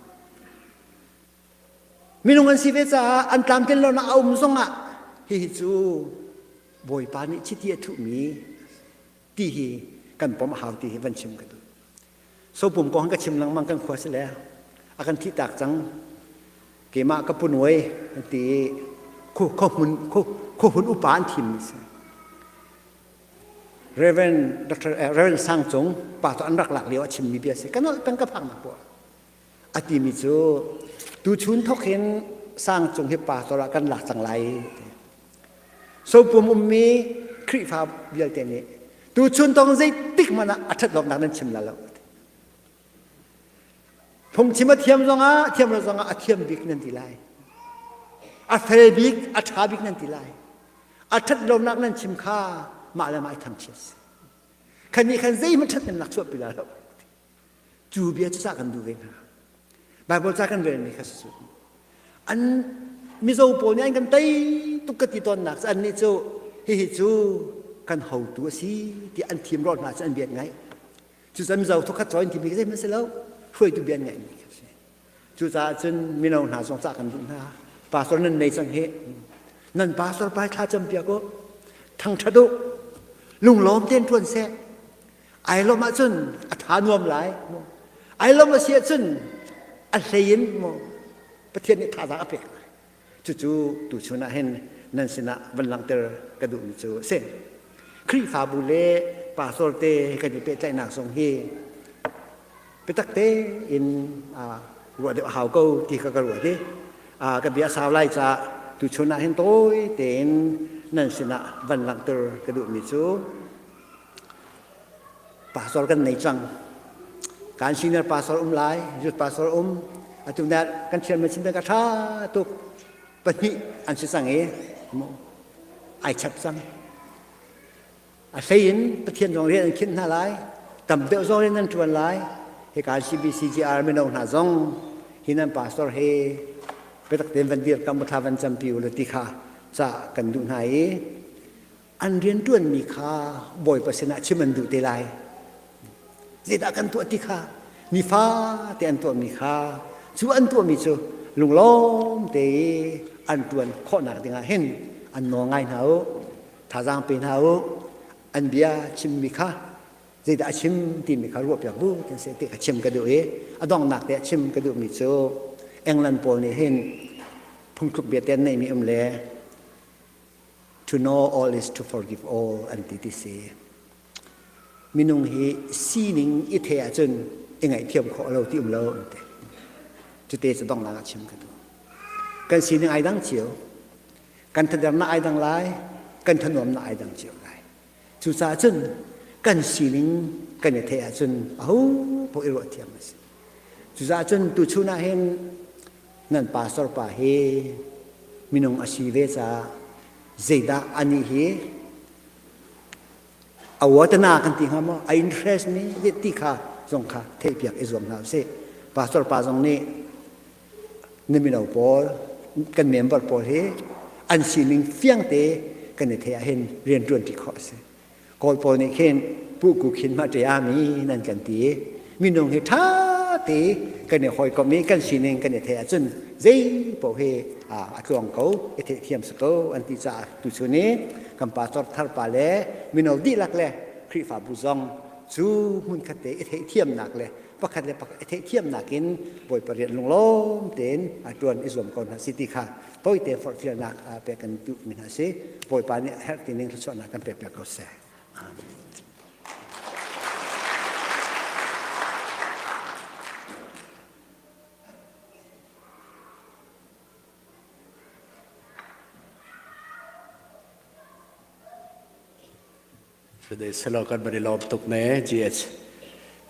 Minung an si ve caah an tlamtlin lonak a um zongah hihi cu Bawipa nih chiti a thuhmi ti hi kan pom a hau ti hi van chim ka duh. Sopum kong ka chim lengmang kan khua si le a kan thih tak cang. Keimah ka punuai an ti i khuahun upa an thimmi si. Reverend Dr. Reverend Sang Cung pa to an rak lak lio a chimmi bia si. Ka nolh peng ka phak nak poah. A timi cu tuchun thok hin Sang Cung hi pastor ah kan lak cang lai. Sopum ummi Khrihfa vialte nih tuchun tong zeitik hmanh ah a ṭhat lawmnak nan chim la lo. Phungchim a thiam zongah thiam lo zongah a thiam bik nan ti lai. A fel bik, a ṭha bik nan ti lai. A ṭhat lonak nan chim kha mah le mah i thangchiat si. Khan nih khan zeihmanh ṭhathnemnak chuahpi la lo. Cu bia cu cah kan duh ve hna. Bible ca kan relmi kha si An Mizo pawl nih an kan tei tuk ka ti tawnnak cu annih cu hihi cu kan hotu a si ti an thim rawt hna cu an biat ngaih. Cucaah Mizo thukhat caw in timi khi zeihmanh si lo. Hruaitu bia an ngaihmi khi a si. Cucaah cun mino hna zong cah kan duh hna. Pastor nan nei cang hi. Nan pastor pa thla cam piak u. Thangṭhat u. Lunglawm tein ṭuan seh. Ai lawmh ahcun a tha nuam lai. Ai lawmh a si ahcun a hlei in mu Pathian nih thazaang a pek lai. Cucu tuchun ah hin nan sinah van langhter ka duhmi cu a si. Khrihfabu le pastor te kan i pehtlaihnak zong hi biatak tein ruah deuh a hau ko ti kha ka ruat i ka bia sau lai caah tuchun ah hin tawi tein nan sinah van langhter ka duhmi cu pastor kan nei cang. Kan senior pastor um lai, youth pastor um. Atu na kan chairman sin ka tha tuk pahnih an si cang i ai chap cang. A hlei in Pathian zong rian an khinh hna lai, tam deuh zong rian an ṭuan lai. Hika CBCGR mino hna zong hi nan pastor he biatak tein van dir kam thla van campi u ti kha ca kan duh hna i an rianṭuanmi kha Bawipa sinah chim an duh te lai. Zeidah kan tuah ti kha nifate an tuahmi kha cu an tuahmi cu lunglawm te i an ṭuan khawhnak dingah hin an nawl ngai hna u, thazaang pe hna u, an bia chimmi kha zeidah a chim timi kha ruahpiak bu kan si ti kha chim ka duh i a donghnak te chim ka duhmi cu England pawl nih hin phungthluk bia te an neihmi um le To know all is to forgive all an ti ti si. Minung hi sining i the ahcun i ngaihthiam khawh lo ti um lo an ti. Cute cu donghnak ah chim ka duh. Kan sining ai dang cio. Kan thadernak ai dang lai, kan thanuamnak ai dang cio lai. Cucaah cun kan sining kan i theih ahcun aho paoh i ruah thiam a si. Cucaah cun tuchun ah hin nan pastor pa hi minung a si ve caah zeidah anih hi a watana kan ti hnga maw a interest mi ti kha zong kha theihpiak i zuam hna usih pastor pa zong nih na mino pawl kan member pawl hi an sining fiangte kan i theih ahhin rian ṭuan ṭi khawh a si Kawl pawl nih khin pu ku khin ma ṭe mi nan kan ti minung hi ṭha te kan i hawikom i kan sining kan i theih ahcun zei paoh hi a tluang ko i theihthiam si ko an ti caah tuchun i kan pastor thar pa le mino dihlak le Khrihfabu zong cu hmunkhat te i theihthiamnak le pakhat le pakhat i theihthiamnak in Bawipa rian lunglawm tein a ṭuan i zuam ko hna si ti kha tawite forhfialnak pek kan duhmi hna si. Bawipa nih a herh ti ning thluachuahnak kan pek piak ko seh. Amen. Silo kan van i lawm tuk ne GH.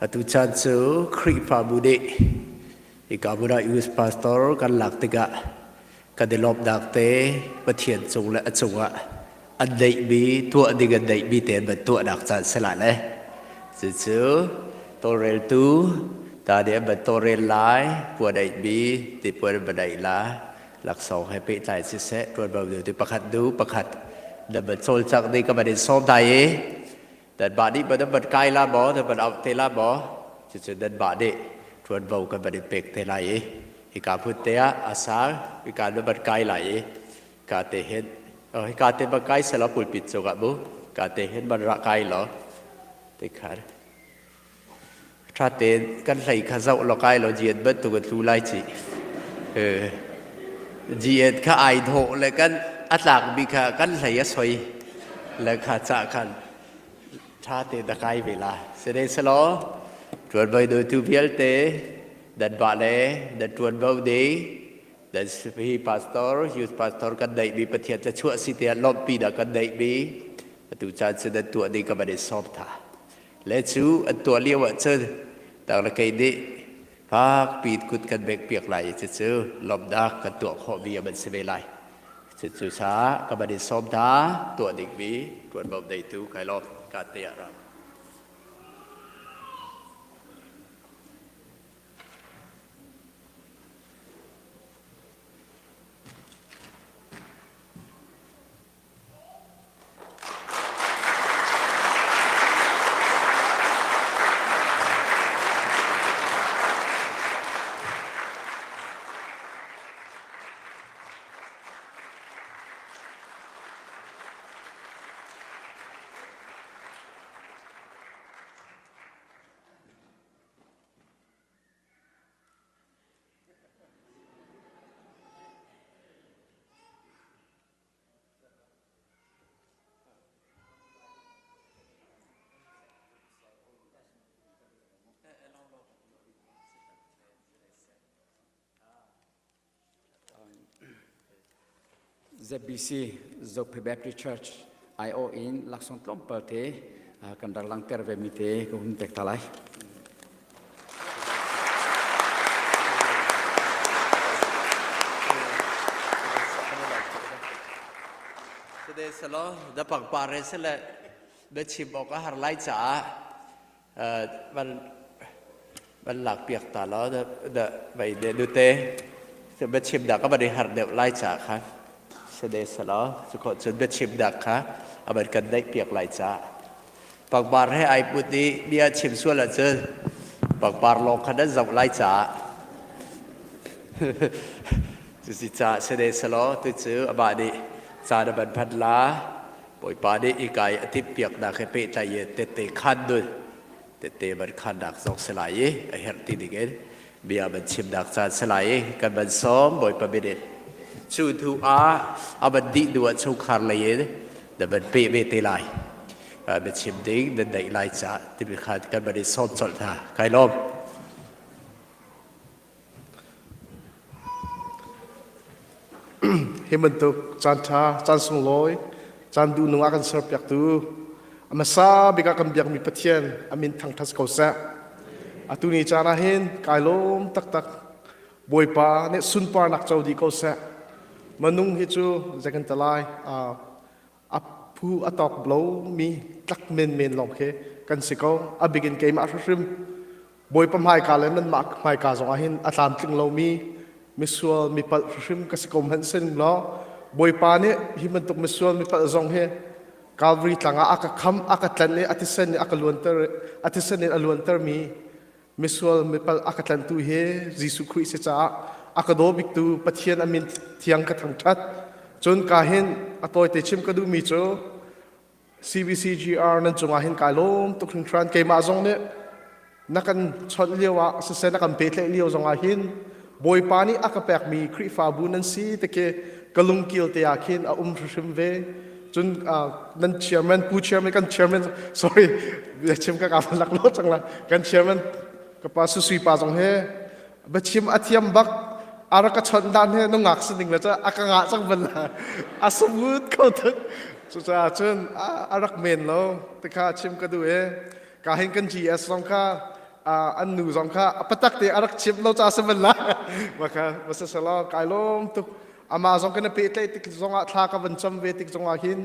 Atu caan cu Khrihfabu nih hika hmun ah US pastor kan lak tikah kan i lawmhnak te Pathian cung le a cungah an neihmi tuah ding an neihmi te an van tuahnak caan si lai le cucu tawlreltu ta nih an van tawlrel lai puan eihmi ti puan an van eih la laksawng he pehtlai siseh ṭuanvo deuh pakhat du pakhat na van cawlcangh ding ka van in sawm hna i nanmah nih nan van kai la maw nan van auh te la maw cucu nanmah nih ṭuanvo kan van in pek te lai i. Hika phut te ah a sang, hika na van kai lai i ka te hin hika te van kai selaw pulpit cungah mu ka te hin van ra kai law ti khan ṭha tein kan hlei kha zoh law kai law jian bantuk in tlu lai ci. Jian kha ai dawh le kan a tlakmi kha kan hlei a soi le kha cah khan ṭha tein na kai ve la. Sine selaw ṭuanvo tu vialte nan mah le nan ṭuanvo ding nan hi pastor youth pastor kan neihmi Pathian thluachuah si tiah lawmhpi dah kan neihmi atu caan cu nan tuah ding ka van in sawm tha le cu an tuah lio ah cun tang le kei nih fakpi kut kan bek piak lai i cucu lawmhnak kan tuah khawhmi a man si ve lai cucu sa ka van in sawm hna tuah dingmi ṭuanvo neitu kai lawm ka te ah ram ZBC Zophe Baptist Church IO in laksawng tlawmpal te kan rak langhter ve mi te ka hun pek ta lai. Sede selo da pangpar re sele be chim awk a har lai caah van van lak piak ta lo da da vai de du te be chim dak ka van i har deuh lai ca kha sede selo cu khawh cun be chim dak kha a van kan daih piak lai ca pangpar he ai put i bia chim sual ahcun pangpar lawng kha nan zoh lai caah cusi ca sede selaw tu cu amah nih caan a van phan la bawipa nih i kai a timh piaknak he pehtlai in tette khan dun tette van khannak zong si lai i a herh ti ding in bia van chimnak caan si lai i kan van sawm bawipa min in cu hnu ah a van dih hnu ah chungkhar lei in na van peh ve te lai biachim ding nan neih lai caah timi kha kan van i sawm colh hna kai lawm Hi bantuk caan ṭha, caan sunglawi, caan duhnung a kan serpiaktu a hmasa bik ah kan biakmi Pathian a min thangṭhat ko seh. Atu ni caan ah hin kai lawm taktak. Bawipa nih sunparnak co dih ko seh. Minung hi cu zei kan ti lai a phu a tawk lomi tlak menmen lawng khi kan si ko. A bik in keimah hrimhrim Bawipa hmaika le nanmah hmaika zongah hin a tlamtling lomi misual mipalh hrimhrim ka si ko hmanh sin law Bawipa nih hi bantuk misual mipalh zong hi Calvary tlang ah a ka kham a ka tlanh i a thisen in a ka luanter a thisen in a luantermi misual mipalh a ka tlanhtu hi Jesuh Khrih si caah a ka daw biktu Pathian a min thiang ka thangṭhat cun ka hin a tawite chim ka duhmi cu CBCGR nan cungah hin kai lawm tuk hringhran keimah zong nih na kan chawnh lio ah siseh na kan pehtlaih lio zongah hin Bawipa nih a ka pekmi Khrihfabu nan si te khi ka lungkil te ah khin a um hrimhrim ve cun nan chairman pu chairman kan chairman sorry chim ka ka lak lo cang la kan chairman ka pa susui pa zong he biachim a thiam bak a rak ka chawnh dan he nungak si ning le cu a ka ngah cang bal la a smooth kho tuk cucaah cun a rak men lo tikha chim ka duh e ka hin kan GS zong kha an nu zong kha a patak te a rak chim lo ca si bal la maka masasala kai lom tuk ama zong kan pehtlaih tik zongah thla ka van cam ve tik zongah hin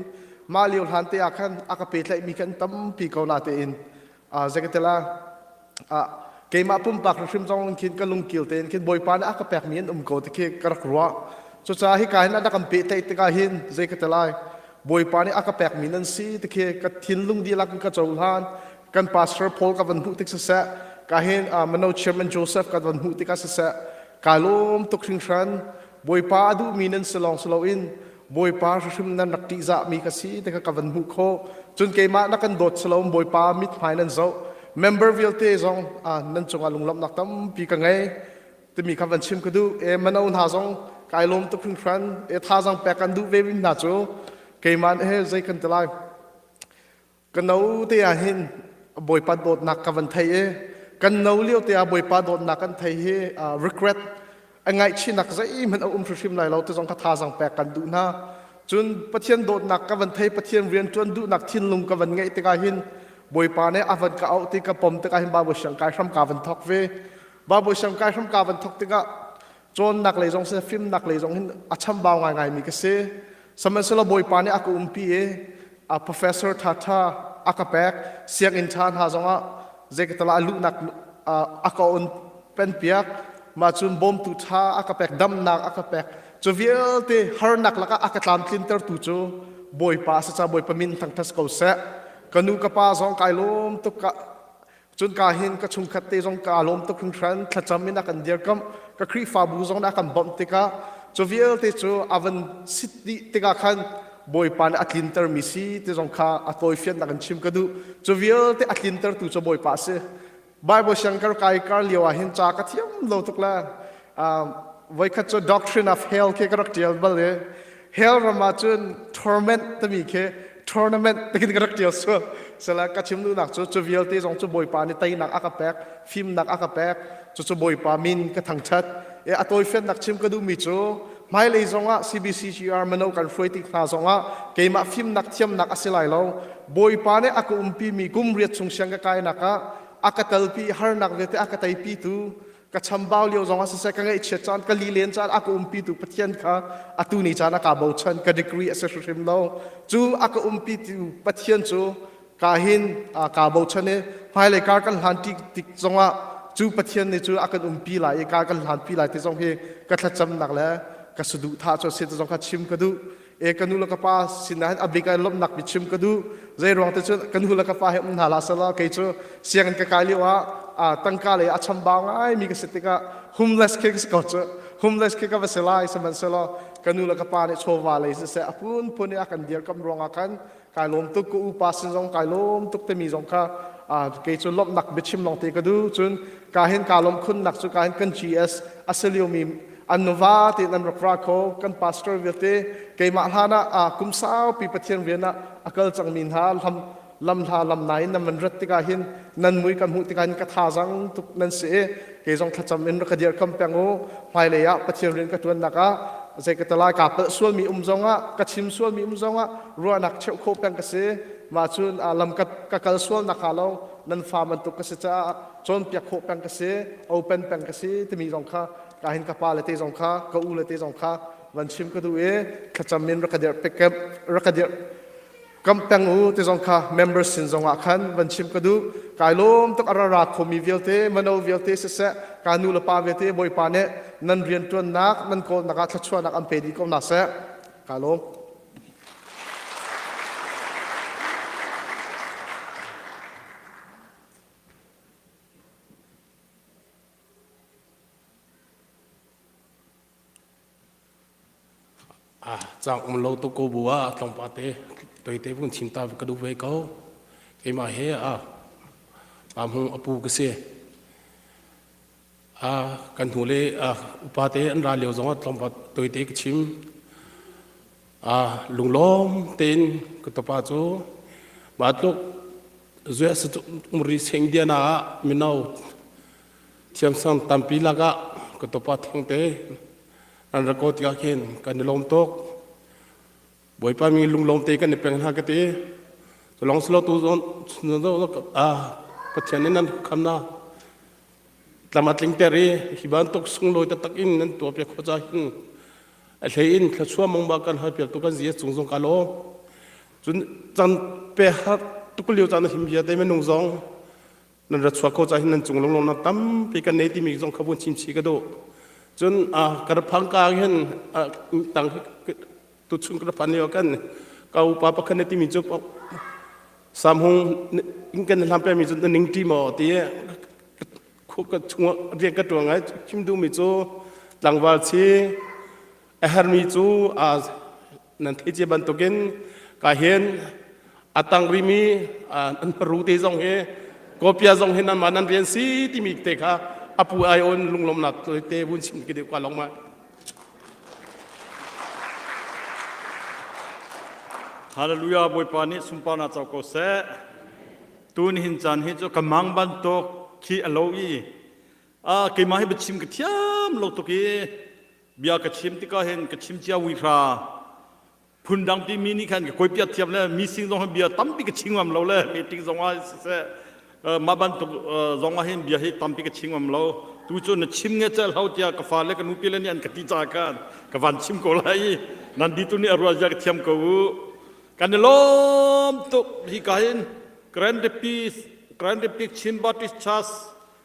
mah lio hlan te ah khan a ka pehtlaih mi kan tampi ko na tein zekatela keimah pumpak hrim zong khin ka lungkil tein khin bawipa nih a ka pekmi an um ko ti khi ka rak ruah cucaah hika hin a kan pehtlaih tikah hin zei ka ti lai bawipa nih a ka pekmi nan si ti khi ka thinlung dihlak in ka cohlan kan pastor Paul ka van hmuh tik siseh ka hin mano chairman Joseph ka van hmuh tikah siseh. Kaa lawm tuk hringhran. Bawipa a duhmi nan si lawng si loin Bawipa hrimhrim nan rak ṭihzahmi ka si ti kha ka van hmuh khawh. Cun keimah na kan dawt si loin Bawipa mithmai nan zoh. Member vialte zong nan cungah lunglawmhnak tampi ka ngei timi kha van chim ka duh. E mano hna zong kai lawm tuk hringhran. E thazaang pek kan duh ve mi hna cu keimah he zei kan ti lai. Ka no te ah hin Bawipa dawtnak ka van thei i kan no lio te ah Bawipa dawtnak kan thei hi regret a ngaihchihnak zeihmanh a um hrimhrim lai lo ti zong kha thazaang pek kan duh hna. Cun Pathian dawtnak ka van thei Pathian rian ṭuan duhnak thinlung ka van ngeih tikah hin Bawipa nih a van ka auh ti ka pom tikah hin Baibal siang kai hram ka van thawk ve. Baibal siang kai hram ka van thawk tikah cawnnak lei zong siseh fimnak lei zong hin a chambau ngaingai mi ka si. Sihmanhsehlaw Bawipa nih a ka umpi i a professor ṭhaṭha a ka pek sianginn ṭha hna zongah zeikatala a luhnak a ka on penpiak mah cun bawmtu ṭha a ka pek damnak a ka pek cu vialte harnak lakah a ka tlamtlintertu cu Bawipa a si caah Bawipa min thangṭhat ko seh ka nu ka pa zong kai lawm tuk ka Cun ka hin ka chungkhat te zong kaa lawm tuk hringhran thlacam in a kan dirkamh ka Khrihfabu zong nih a kan bawmh tikah cu vialte cu a van sit dih tikah khan Bawipa nih a tlintermi si ti zong kha a tawifiannak in chim ka duh cu vialte a tlintertu cu Bawipa a si Bible siang kar kai kar lio ah hin ca ka thiam lo tuk le voikhat cu doctrine of hell khi ka rak ṭial bal i hell ram ah cun torment timi khi tournament tikin ka rak ṭial sual sela ka chim duhnak cu cu vialte zong cu Bawipa nih teinak a ka pek fimnak a ka pek cucu Bawipa min ka thangṭhat e a tawifiannak chim ka duhmi cu hmailei zongah CBCGR mino kan hruai tik hna zongah keimah fimnak thiamnak a si lai lo Bawipa nih a ka umpi mi kum riat chung siang ka kainak ah a ka talpi harnak vialte a ka teipi tu ka chambau lio zongah siseh ka ngaihchiat caan ka lilen caan a ka umpitu Pathian kha atu ni caan a ka bochan ka degree a si hrimhrim lo cu a ka umpitu Pathian cu ka hin ka bochan i hmailei kar kan hlan tik tik zongah cu Pathian nih cu a kan umpi lai i kar kan hlanpi lai ti zong hi ka thlacamnak le ka saduhthah cu a si ti zong kha chim ka duh e ka nu le ka pa sinah hin a bik ah lawmhnak bi chim ka duh zei ruang te cun ka nu le ka pa he um hna la sala kei cu sianginn ka kai lio ah tangka lei a chambau ngai mi ka si tikah homeless khi ka si ko cu homeless khi ka va si lai sihmanhsehlaw ka nu le ka pa nih chawva lei siseh a phunphun i a kan dirkamh ruangah khan kai lawm tuk ka upa sin zong kai lawm tuk timi zong kha kei cu lawmhnak biachim lawng te ka duh cun ka hin ka lawm khunnak cu ka hin kan GS a si liomi an nuva tein an rak ra kho kan pastor vialte keimah hlan ah kum saupi Pathian rian ah a kal cangmi hna lam lam hla lam nain nan van rat tikah hin nan mui kan hmuh tikah hin ka thazang tuk nan si i kei zong thlacam in rak ka dirhkam peng u hmailei ah Pathian rian ka ṭuannak ah zei ka talai kaa palh sualmi um zongah ka chim sualmi um zongah ruahnak cheuh khawh peng ka si mah cun lam ka, ka kal sual nak hnga lo nan fa bantuk ka si caah cawnpiak khawh peng ka si open peng ka si timi zong kha ka hin ka pa le te zong kha ka u le te zong kha van chim ka duh i thlacam in rak ka dirh rak ka dirh kam peng u ti zong kha member sin zong ah khan van chim ka duh kai lawm tuk a ra ra khomi vialte mano vialte siseh ka nu le pa vialte bawipa nih nan rian ṭuannak nan kawlnak ah thluachuahnak an pe dih ko hna seh ka lawm Ah, cang um lo tu ko bu ah tlawmpa te toite vun chim ta ka duh ve ko. Keimah he a pa hmung a pu ka si. A kan hnu le upa te an ra lio zong ah tlawmpa toite ka chim. A lunglawm tein ka tapa cu ma tluk US umri seng diana ah mino thiamsang tampi lakah ka tapa theng te an ra ko tikah khin kan i lawm tuk bawipa mi lunglawm te kan i peng hna ka ti culong silo tu zon pathian nih nan kham na tlam a tling ter i hi bantuk sunglawi taktak in nan tuah piak kho ca hin a hlei in thluachuah mong ba kan hal piak tu kan zia cung zong ka lawm cun chan pe har tuk lio caan him bia te minung zong nan ra chuak ko ca hin nan cung lunglawm nak tampi kan nei timi zong kha vun chim chi ka duh cun ka ra phang ka hin tang tuchun ka ra phan lio kan ka upa pakhat ne timi cu samhung in kan hlam pe mi cu na ning ti maw ti khu ka chung rian ka tuang ai chim duh mi cu. Tlangval chi a hermi cu nan theih cia bantukin ka hin a tang rimi an ru te zong hi kopia zong hi nan mah nan rian si timi te kha apu ai on lunglawmnak te vun chim ki deuh ka long ma. Hallelujah Bawipa nih sunparnak co ko seh. Tun hin caan hi cu ka mang bantuk khi a lo i a keimah hi biachim ka thiam lo tuk i bia ka chim tikah hin ka chim cia wihra phundang ti mi nih khan ka koi piak thiam le mi sing zong hi bia tampi ka chim ngam lo le meeting zong ah siseh mah bantuk zong ah hin bia hi tampi ka chim ngam lo. Tu cu na chim nge cel hau tiah ka fale ka nupi le nih an ka ti ca khan ka van chim ko lai i nan di tu nih a rual zia ka thiam ko u. Kan i lawm tuk. Hi ka hin Grand Rapids Grand Rapids Chin Baptist Church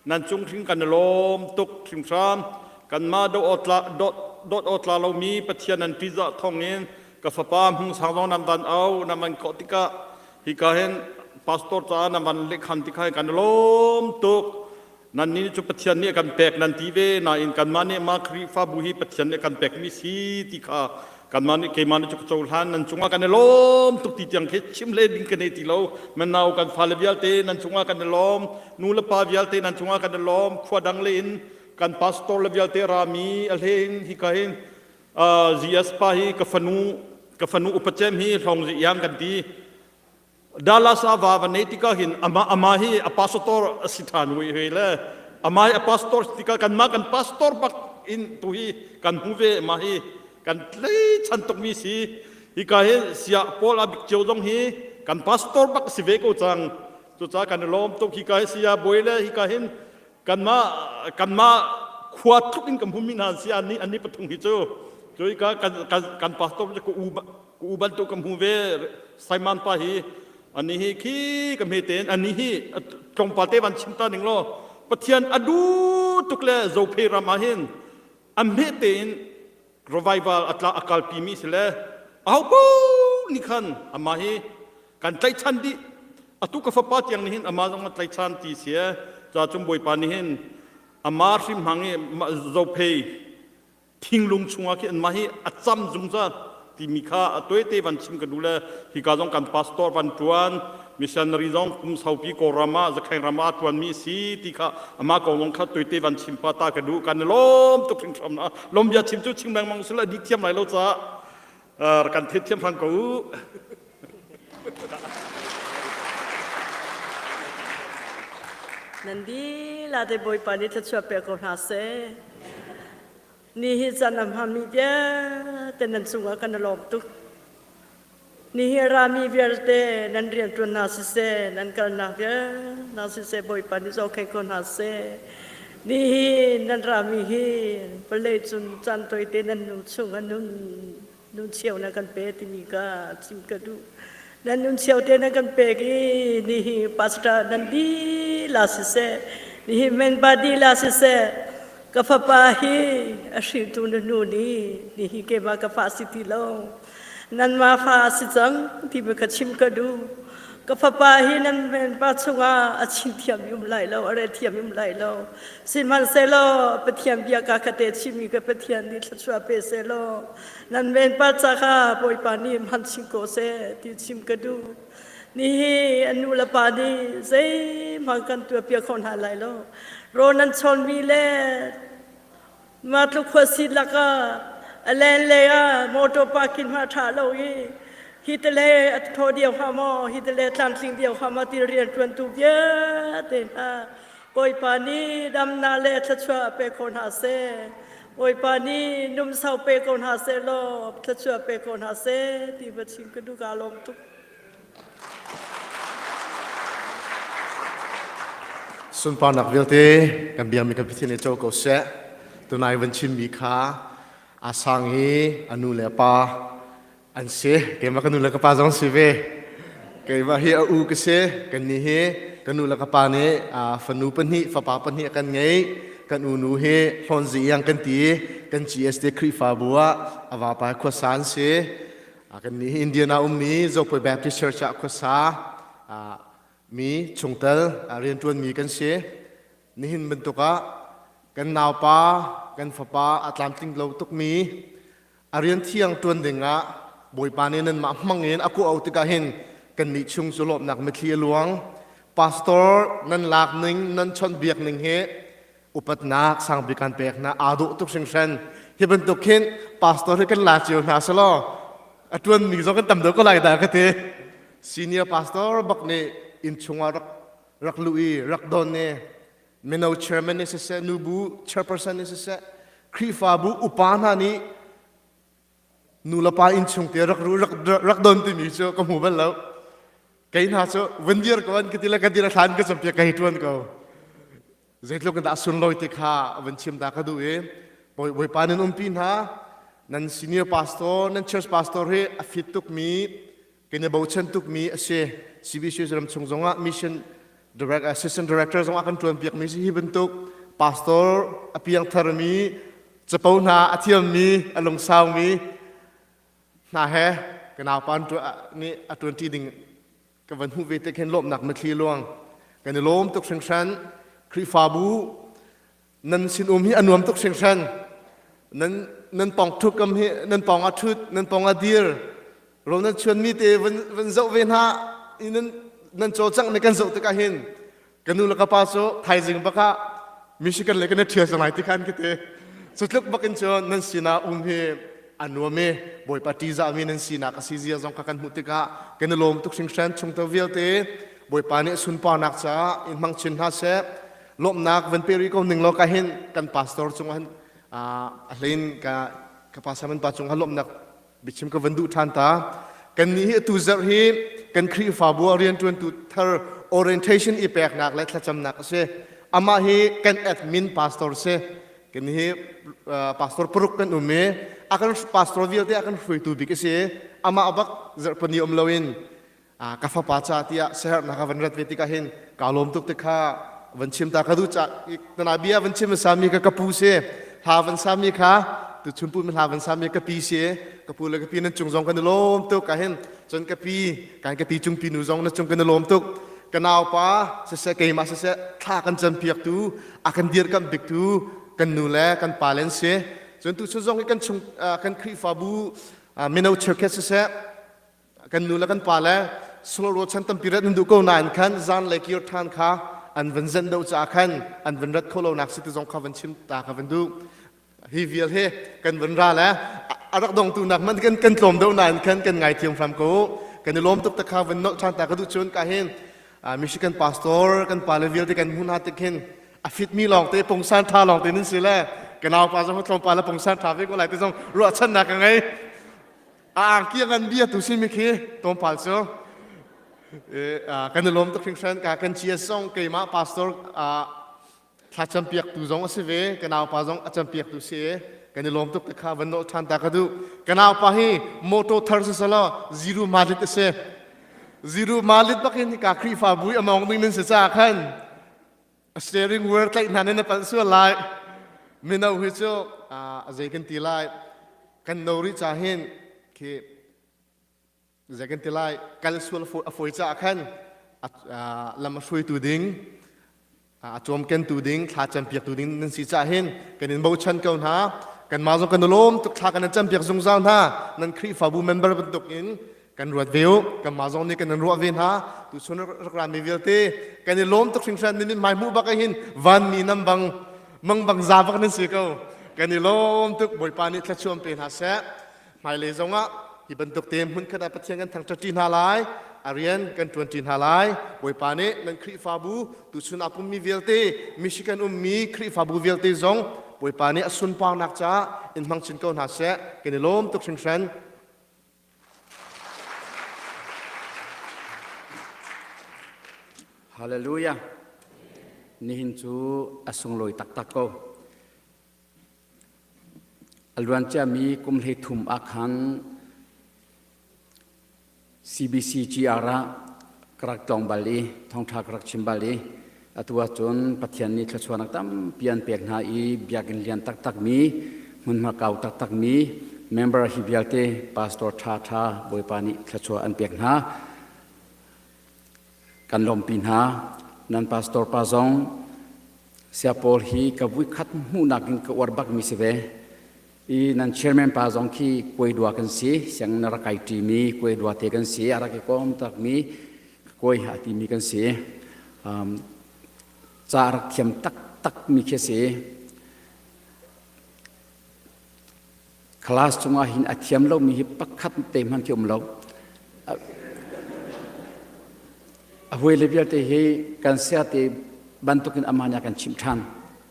nan cung hring kan i lawm tuk hringhran. Kanmah dawt aw tla lomi Pathian nan ṭihzah thawngin ka fapa Hmung Sang zong nan van au nan van kawh tikah hika hin pastor caah nan van lehkhan tikah kan i lawm tuk. Nannih cu Pathian nih a kan pek nan ti ve nain kanmah nih mah Khrihfabu hi Pathian nih a kan pekmi si ti kha kanmah nih keimah nih cu ka cohlan. Nan cungah kan i lawm tuk ti tiang khi chim hle ding ka nei ti lo. Manau kan fale vialte nan cungah kan i lawm, nu le pa vialte nan cungah kan i lawm. Khua dang le in kan pastor le vialte rami a hle in hika hin GS pa hi ka fanu ka fanu upacem hi hlong zi yang kan ti. Dallas ah va va nei tikah hin ama ama hi a pastor a si ṭhan hui hui le ama hi a pastor tikah kanmah kan pastor bak in tu hi kan hmu ve. Mah hi kan tlei chan tukmi si. Hika hi sia Paul a bik cio zong hi kan pastor bak si ve ko cang. Cucaah kan i lawm tuk. Hika hi sia bawi le hika hin kanmah kanmah khua tluk in kan hmumi hna si. Ani ani pathum hi cu cu hika kan kan kan pastor cu u ka u bantuk ka hmu ve. Simon pa hi ani hi khi ka hme tein ani hi tlawmpal te van chim ta ning law Pathian a du tuk le Zophei ram ah hin a hme tein revival atla a kalpi mi si le aho paoh nih khan amah hi kan tlaihchan dih. Atu ka fapa tiang nih hin amah zong a tlaihchan ti si e ca cung Bawipa nih hin amah hrim hmang i Zophei thinglung chungah khi anmah hi a cam zungzal timi kha a tuete van chim ka duh le hika zong kan pastor van ṭuan missionary zong kum saupi Kawlram ah Zakheng ram ah ṭuanmi si ti kha amah kong zong kha tuete van chim pa ta ka duh. Kan i lawm tuk hringhran. Na lawm bia chim cu chim lengmang sila dih thiam lai lo caah kan theih thiam hram ko u. Nan dilah te Bawipa nih thluachuah pek ko hna seh. Ni hi can a hmami vialte nan cungah kan i lawm tuk. Ni hi rami vialte nan rianṭuan hna siseh, nan kalnak vialte hna siseh, Bawipa nih zohkhenh ko hna seh. Ni hi nan rami hi vawlei cun caan tawite nan nu chung a nun nun cheu na kan pe timi ka chim ka duh. Nan nun cheu te na kan pek i nihi pastor nan lila siseh, nihi member lila siseh, ka fapa hi a hriltu na nu nih nihi keimah ka fa si ti lo, nanmah fa a si cang ti ka chim ka duh. Ka fapa hi nan member chungah a chim thiam um lai lo, a rel thiam um lai lo, sihmanhsehlaw Pathian bia ka kate chimmi ka Pathian nih thluachuah pe sehlaw nan menpa ca kha Bawipa nih hman chin ko seh ti chim ka duh. Nihi an nu le pa nih zeihmanh kan tuahpiak kho hna lai lo. Rawl nan chawnmi le mah tluk khuasit lakah a len lei ah motor parking hma ṭha lo i hi tale a thaw dio hnga maw, hi tale tlamtling dio hnga maw ti rianṭuantu vialte hna Bawipa nih damnak le thluachuah pe ko hna seh. Bawipa nih numsau pe ko hna seh law thluachuah pe ko hna seh ti va chim ka duh. Kaa lawm tuk. Sunparnak vialte kan biakmi kan Pathian nih co ko seh. Tunai van chimmi kha a sang i a nu le a pa an si. Keimah ka nu le ka pa zong si ve. Keimah hi a u ka si. Kannih hi ka nu le ka pa nih fanu pahnih fapa pahnih a kan ngei. Kan unu hi Hlawnzi Iang kan ti. Kan GSD Khrihfabu ah a vapa khuasa an si. Kannih hi Indiana ummi Zopui Baptist Church ah khuasa mi chungtel rianṭuanmi kan si. Nihin bantuk ah kan naupa. kan fapa a tlamtling lo tukmi a rian thiang ṭuan dingah Bawipa nih nanmah hmang in a kawh tikah hin kannih chung cu lawmhnak mitthli a luang. Pastor nan lak ning, nan chawnhbiak ning hi upatnak sangbik kan pek hna aa dawh tuk hringhran. Hi bantuk hin pastor hi kan la cio hna selaw a ṭuanmi zong kan tam deuh ko lai dah ka ti. Senior pastor bak nih inn chungah rak rak luh i rak don i mino chairman nih siseh nubu chairperson nih siseh Khrihfabu upa hna nih nu le pa innchung te rak ru rak rak don timi cu ka hmu bal lo kei hna cu vun dir ko an ka ti le ka dir a thlan ka campiak ka hei tuan ko zeitluk in dah sunlawi ti kha van chim ta ka duh i Bawipa nan umpi hna nan senior pastor nan church pastor hi a fit tukmi kan i bochan tukmi a si. CBC ram chung zongah mission direct, assistant director zongah kan ṭuan piakmi si hi bantuk pastor a piang tharmi capo hna a thiammi a lungsaumi hna he ka naupa nih a ṭuanṭi ding ka van hmuh ve te khin lawmhnak mitthli luang kan i lawm tuk hringhran Khrihfabu nan sin um hi a nuam tuk hringhran nan nan pong thuk kam hi nan pong a thut nan pong a dir ro nan chuan mi te van van zoh ve hna i nan nan cawlcangh ne kan zoh tikah hin ka nu le ka pa cu thaizing bak ah Michigan le kan i ṭhial cang lai ti khan ka ti cu tluk bak in cun nan sinah um hi a nuam i Bawipa ṭihzahmi nan sinak a si zia zong kha kan hmuh tikah kan i lawm tuk hringhran chungtel vialte Bawipa nih sunparnak caah in hmang chin hna seh lawmhnak van pe rih ko ning law ka hin kan pastor cungah hin a hlein ka ka pa Simon pa cungah lawmhnak biachim ka van duh ṭhan ta kan nih hi atu zarh hi kan Khrihfabu ah rianṭuantu thar orientation i peknak le thlacamnak a si amah hi kan admin pastor si kan hi pastor paruk kan um i a kan pastor vialte a kan hruaitu bik a si amah bak zarhpani um loin ka fapa ca tiah siaherhnak a van rat ve tikah hin kaa lawm tuk te kha van chim ta ka duh ca tana bia van chim sami ka ka pu si hla van sami kha tu chun pu hla van sami ka pi si ka pu le ka pi nan cung zong kan i lawm tuk ka hin cun ka pi kan ka pi cung pi nu zong na cung kan i lawm tuk ka naupa siseh keimah siseh thla kan cam piak tu a kan dirkamh bik tu kan nu le kan pa len si cun tu chun zong hi kan chung kan Khrihfabu mino cheukhat siseh kan nu le kan pa le sulro chan tampi rat nan duh ko nain khan zan le kir ṭhan kha an van zenh deuh caah khan an van rat kho lo nak si ti zong kha van chim ta kha van duh hi vial he kan van ra le a rak dongtu nak man kan kan tlawm deuh nain khan kan ngai thiam hram ko kan i lawm tuk ta kha van nolh ṭhan ta ka duh cun ka hin Michigan pastor kan pa le vialte kan hmun ha tik hin a fit mi lawng te pungsan ṭha lawng te nan si le ka nau pa zong tlawmpal le pungsan ṭha ve ko lai ti zong ruahchannak ka ngei A angki a ngan bia tu simi khi tlawmpal cu kan i lawm tuk hringhran ka kan GS zong keimah pastor thla campiak tu zong a si ve ka naupa zong a campiak tu si kan i lawm tuk te kha van nawl ṭhan ta ka duh ka naupa hi motor thar si selaw zero malit a si zero malit bak hin ka Khrihfabu i a mawng ding nan si caah khan steering wheel tlaih hna nih na palh sual lai mino hi cu a zei kan ti lai kan no rih ca hin khi zei kan ti lai kal sual a fawi caah khan lam a hruaitu ding a cawmkentu ding thla campiaktu ding nan si caah hin kan in bochan ko hna kanmah zong kan i lawm tuk thla kan in campiak zungzal hna nan Khrihfabu member bantuk in kan ruat ve u kanmah zong nih kan in ruah ve hna tuchun rak rami vialte kan i lawm tuk hringhran min hmai hmuh bak hin vanmi nam bang mang bang za bak nan si ko kan i lawm tuk bawipa nih thluachuah pe hna seh hmailei zongah hi bantuk te hmun khat ah Pathian kan thangṭhat hna lai a rian kan ṭuanṭi hna lai bawipa nih nan Khrihfabu tuchun aa pummi vialte Michigan ummi Khrihfabu vialte zong bawipa nih a sunparnak caah in hmang chin ko hna seh kan i lawm tuk hringhran Hallelujah. Nihin cu a sunglawi taktak ko. A luan ciami kum hlei thum ah khan CBCGR ah ka rak tlawng bal i thawngṭha ka rak chim bal i atu ahcun Pathian nih thluachuahnak tampi an pek hna i biakinn lian taktakmi hmunhma kau taktakmi member hi vialte pastor ṭhaṭha Bawipa nih thluachuah an pek hna. Kan lawmpi hna. Nan pastor pa zong Saya Paul hi ka vuikhat hmuhnak in ka uar bakmi si ve. I nan chairman pa zong khi kuai dua kan si, siang na rak kai ṭimi kuai dua te kan si, a rak i kom takmi kuai a timi kan si. Um, ca rak thiam taktak mi khi si. Class cungah hin a thiam lomi hi pakhat te hmanh khi um lo. A huai le vialte hi kan sia te bantukin amah nih a kan chimh ṭhan.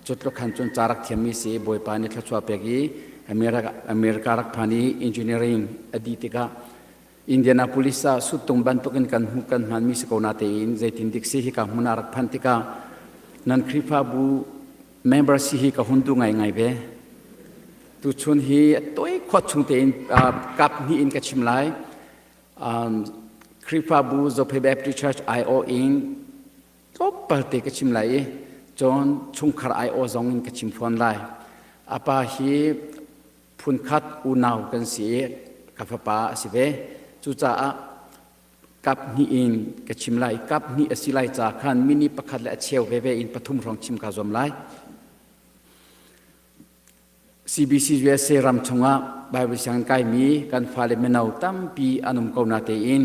Cu tluk khan cun ca rak thiammi si Bawipa nih thluachuah pek i America, America rak phan i engineering a dih tikah Indianapolis ah suttung bantukin kan hmuh kan hmanmi si ko na tein zeitin dik si hika hmun ah rak phanh tikah nan Khrihfabu member si hi ka hun duh ngaingai ve. Tuchun hi toi khuat chung tein kap hnih in ka chim lai. Khrihfabu Zophei Baptist Church aiawh in tlawmpal te ka chim lai i cun chungkhar aiawh zong in ka chim fawn lai. A pa hi phunkhat unau kan si i ka fapa a si ve. Cucaah kap hnih in ka chim lai. Kap hnih a si lai ca khan mini pakhat le a cheu veve in pathum hrawng chim kaa zuam lai. CBC USA ram chungah Bible sianginn kaimi kan fale mino tampi an um ko na tein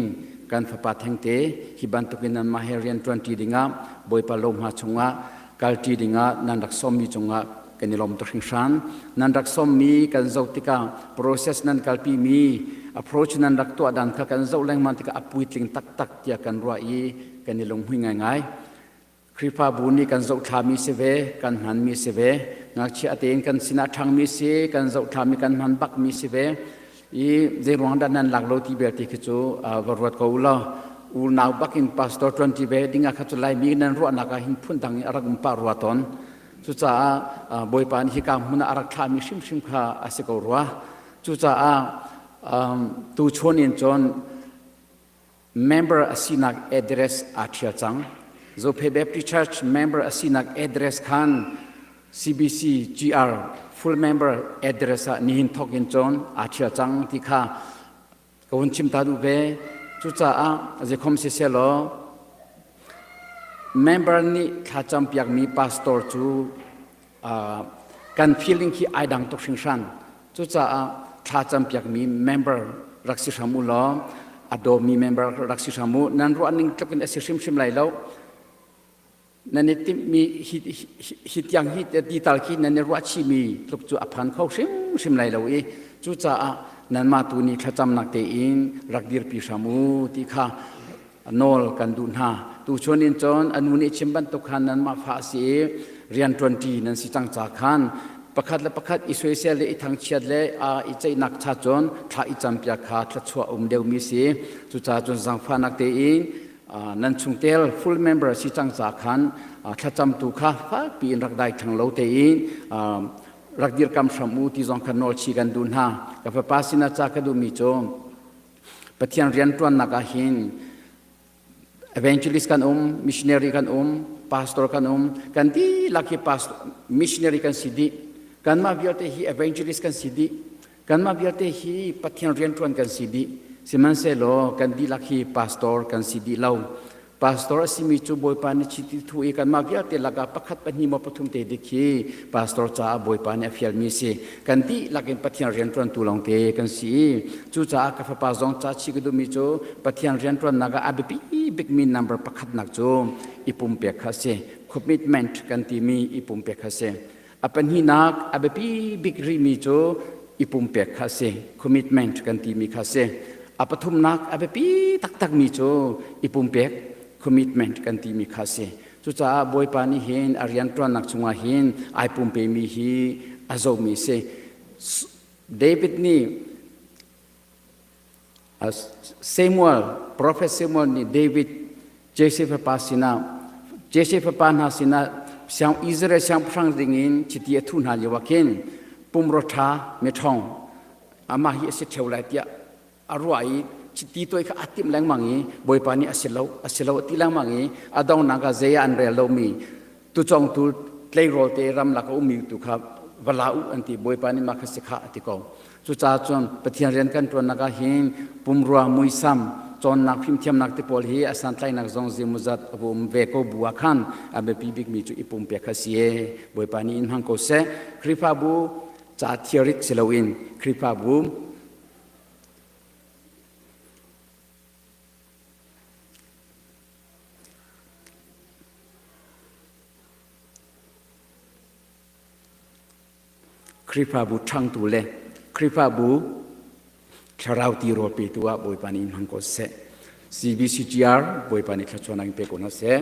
kan fapa thengte hi bantukin nanmah he rian ṭuanṭi dingah Bawipa lohma chungah kalṭi dingah nan rak sawmmi cungah kan i lawm tuk hringhran. Nan rak sawmmi kan zoh tikah process nan kalpimi approach nan rak tuah dan kha kan zoh lengmang tikah a puitling taktak tiah kan ruah i kan i lunghmui ngaingai. Khrihfabu nih kan zohthlami si ve, kan hmanmi si ve, ngakchia tein kan sinah ṭhangmi si, kan zohthlami kan hman bakmi si ve. I zeiruang dah nan lak lo ti belte khi cu va ruat ko u law unau bakin pastor ṭuanṭi ve ding ah kha cu Laimi nan ruahnak ah hin phundang in a rak um pah rua tawn. Cucaah Bawipa nih hika hmun ah a rak thlahmi hrimhrim kha a si ko rua. Cucaah tuchun in cun member a sinak address aa ṭhial cang. Zophei Baptist Church member a sinak address khan CBC GR full member address ah nihin thawk in cun aa ṭhial cang ti kha ka hun chim ta duh ve. Cucaah zeikhom siselaw member nih thlacam piakmi pastor cu kan feeling khi ai dang tuk hringhran. Cucaah thla campiakmi member rak si hram u law a dawmi member rak si hram u. Nan ruah ning tluk in a si hrimhrim lai lo. Nan i timhmi hi, hi tiang hi ti tal khi nan i ruah chihmi tluk cu a phan kho hrimhrim lai lo i cucaah nanmah tu nih thlacamnak tein rak dirpi hram u ti kha nawl kan duh hna. Tuchun in cun a nu nih chim bantuk khan nanmah fa a si i rianṭuanṭi nan si cang ca khan pakhat le pakhat i soisel le i thangchiat le i ceihnak cha cun thla i campiak kha thluachuah um deuhmi si. Cucaah cun zaangfahnak tein nan chungtel full member si cang ca khan thlacamtu kha fakpi in rak dai thang lo tein rak dirkam hram u ti zong khan nawl chi kan duh hna. Ka fapa sinah ca ka duhmi cu Pathian rianṭuannak ah hin evangelist kan um, missionary kan um, pastor kan um, kan dihlak hi pastor, missionary kan si dih. Kanmah vialte hi evangelist kan si dih. Kanmah vialte hi Pathian rianṭuan kan si dih. Sihmanhsehlaw kan dihlak hi pastor kan si dih lo. Pastor a simi cu Bawipa nih chiti thu i kanmah vialte lakah pakhat pahnih maw pathum te dik hi pastor caah Bawipa nih a fialmi si. Kan dihlak in Pathian rianṭuantu lawngte kan si i cucaah ka fapa zong ca chih ka duhmi cu Pathian rianṭuannak ah a biapi bikmi number pakhatnak cu i pumpek kha a si. Commitment kan timi i pumpek kha a si. A pahnihnak a biapi bik rihmi cu i pumpek kha a si. Commitment kan timi kha a si. A pathumnak a biapi taktakmi cu i pumpek commitment kan timi kha a si. Cucaah Bawipa nih hin a rianṭuannak chungah hin ai pumpemi hi a zohmi a si. David nih Samuel, Prophet Samuel nih David, Jesse fapa sinah, Jesse fapa hna sinah siang Israel siangpahrang dingin chiti a thuh hna lio ah khin pumraw ṭha miṭhawng amah hi a si ṭheo lai tiah a ruah i chiti tuai kha a timh lengmang i Bawipa nih a si lo a si lo a ti lengmang i a donghnak ah zei ah an rel lomi tucongtu tleirawl te ramlak a ummi tu kha va la u an ti Bawipa nih mah kha si khah a ti ko Cucaah cun Pathian rian kan ṭuannak ah hin pumrua muisam Cawnnak fimthiamnak te pawl hi a santlainak zong zeimawzat a va um ve ko bu ah khan a biapi bikmi cu i pumpek kha si e. Bawipa nih in hmang ko seh. Khrihfabu ca thiarit si loin Khrihfabu Khrihfabu ṭhangtu le Khrihfabu thlarau tirawl petu ah Bawipa nih in hmang ko seh. CBCGR Bawipa nih thluachuahnak in pe ko hna seh.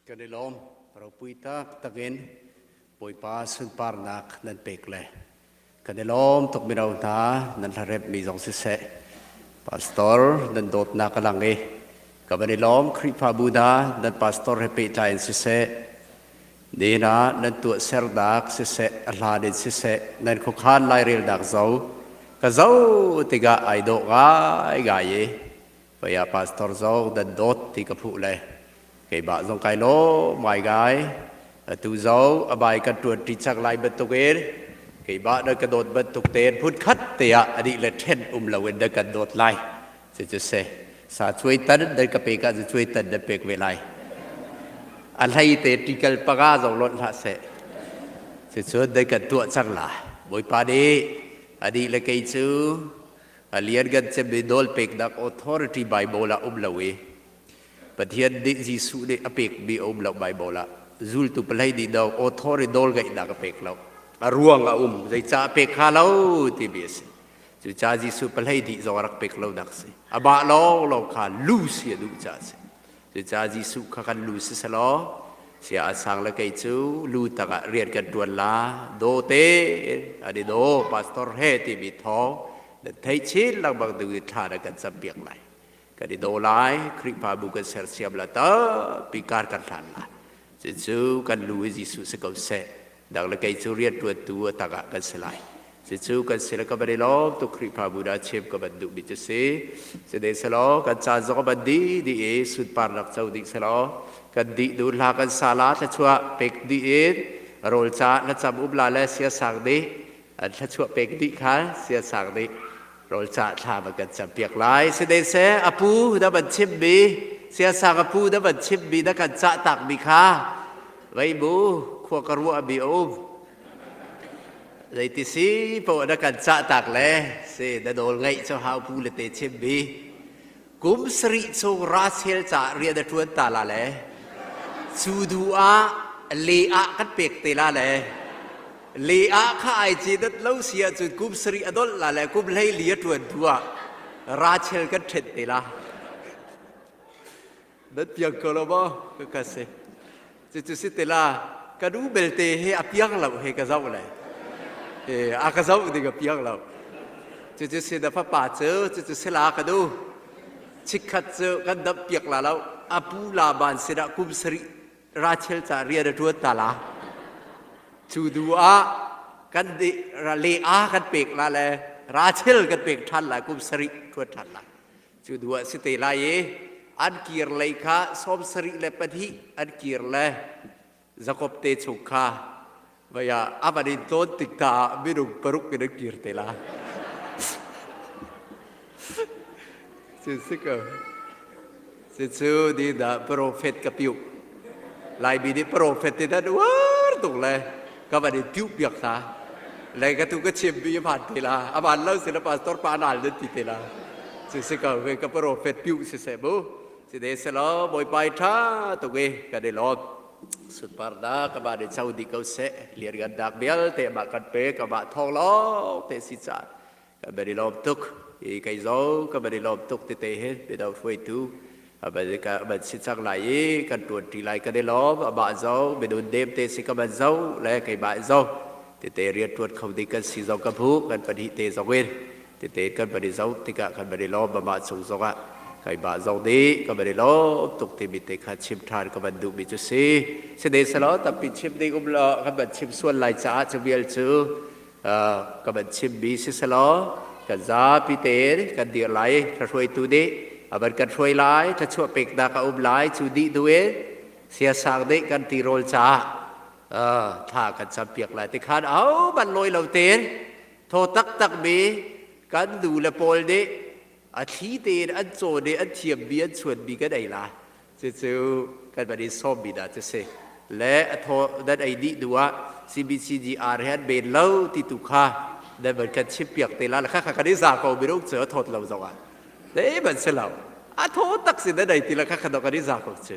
Kan i lawm. Ropui tak takin Bawipa sunparnak nan pek le kan i lawm tuk mino hna nan hlarep mi zong siseh pastor nan dawtnak a lang i ka van i lawm Khrihfabu hna nan pastor he pehtlai in siseh ni ah nan tuahsernak siseh a hlan in siseh nan khuakhan lairelnak zo ka zo tikah ai dawh ngai ngai i Paya pastor zong dan dawt ti ka phuh le keimah zong kai lawm ngaingai. Atu zong abai kan ṭuan ṭi cang lai bantukin keimah na ka dawt bantuk tein phun khat te ah anih le ṭhen um loin na kan dawt lai. Cucu si sa cuai tan nan ka pek ahcun cuai tan nan pek ve lai. A hlei te ṭikal panga zong lonh hlah seh. Cucun nan kan tuah cang la. Bawipa nih anih le kei cu A lianngan cemmi nawlpeknak authority Bible ah um lo i Pathian nih Jesuh nih a pekmi a um lo Bible ah. Zultu palei nih do authority nawl ngeihnak a pek lo. A ruang a um. Zeicah a pek kha lo timi a si. Cucaah Jesuh palei nih zong a rak pek lo nak a si. Amah lawnglawng kha lu si a duh caah a si. Cucaah Jesuh kha kan lu si selaw sia a sang le kei cu lu tangah rian kan ṭuan la daw tein an i daw pastor he timi thawng nan theih chin lengmang ding in thla na kan campiak lai. Kan i daw lai, Khrihfabu kan sersiam la tampi kar kan hlan lai. Cucu kan lu i Jesuh si ko seh. Dang le kei cu rianṭuantu a tangah kan si lai. Cucu kan si le ka van i lawm tuk Khrihfabu dah chim ka van duhmi cu si. Sine selaw kan caan zong a van dih dih i sunparnak co dih selaw kan dih duh hla kan sa la thluachuah pek dih in rawl ca thlacam um la le siasang dih an thluachuah pek dih kha siasang dih rawl ca thla van kan cam piak lai. Sine seh a pu na van chimmi siasang a pu na van chimmi na kan cah takmi kha vei mu khua ka ruahmi a um. Zeiti si poah na kan cah tak le si na nawl ngaih cu hau pu le te chim bi kum sarih chung Rachel ca rian a ṭuan ta la le cu du ah le ah kan pek te la le le ah kha ai ci dat lo si ahcun kum sarih a dolh la le kum 14 a ṭuan du ah Rachel kan ṭhen te la nan piang ko lo maw ka ka si cucu si te la ka nu belte he a piang lo he ka zoh le he a ka zoh ding a piang lo cucu si na fapa cu cucu si la ka nu chikkhat cu kan damh piak la lo a pu Laban sinah kum sarih Rachel ca rian a ṭuan ta la cu du ah kan di le a kan pek la le Rachel kan pek ṭhan lai kum sarih ṭuan ṭhan lai Cu duh ah si te lai i an kir lei kha 74 an kir le Jakob te chung kha vai ah a van in tlawn tik ta ah minung paruk in an kir te la. Cu si ko. Cucu ni dah profet ka piuh. Laimi nih profet ti dan uar tuk le ka van in piuh piak hna. Le ka tu ka chim mi a te la. A van lo si na pastor pa nal nan ti te la. Cu si ko ve ka profet piuh si seh mu. Si de se lo bawipa i tha tuk i kan i lawm. Sunparnak ka ba nih co dih ko seh. Lianngannak vialte amah kan pek, amah thawng lawng te si caah kan van i lawm tuk. I kei zong ka van i lawm tuk tete hi mino hruaitu van si cang lai i kan ṭuan ṭi lai kan i lawm. Amah zong minun nem te si ka van zoh le keimah zong tete rian ṭuan kho ding kan si zong ka hmuh kan pahnih te zong in tete kan van i zoh tikah kan van i lawm amah chung zongah keimah zong nih ka van i lawm tuk timi te kha chim ṭhan ka van duhmi cu si. Sihmanhsehlaw tampi chim ding um lo kan van chim sual lai caah cu vial cu ka van chimmi siselaw kan zapi tein kan dir lai hruaitu nih a van kan hruai lai thluachuah peknak a um lai cu dih duh in siasang nih kan tirawl caah thla kan campiak lai tikhan au ban lawi lo tein thaw taktak mi kan nu le pawl nih a thli tein an cawn i an thiammi an chuanmi kan ei lai cucu kan van i sawmmi dah cu si le a thaw nan ei dih hnu ah CBCGR he an ben lo ti tu kha nan van kan chimpiak te la kha kha kan i za ko minung cu a thawt lo zong ah dei ban si lo a thaw tak si nan ei ti la kha kha kan i za ko cu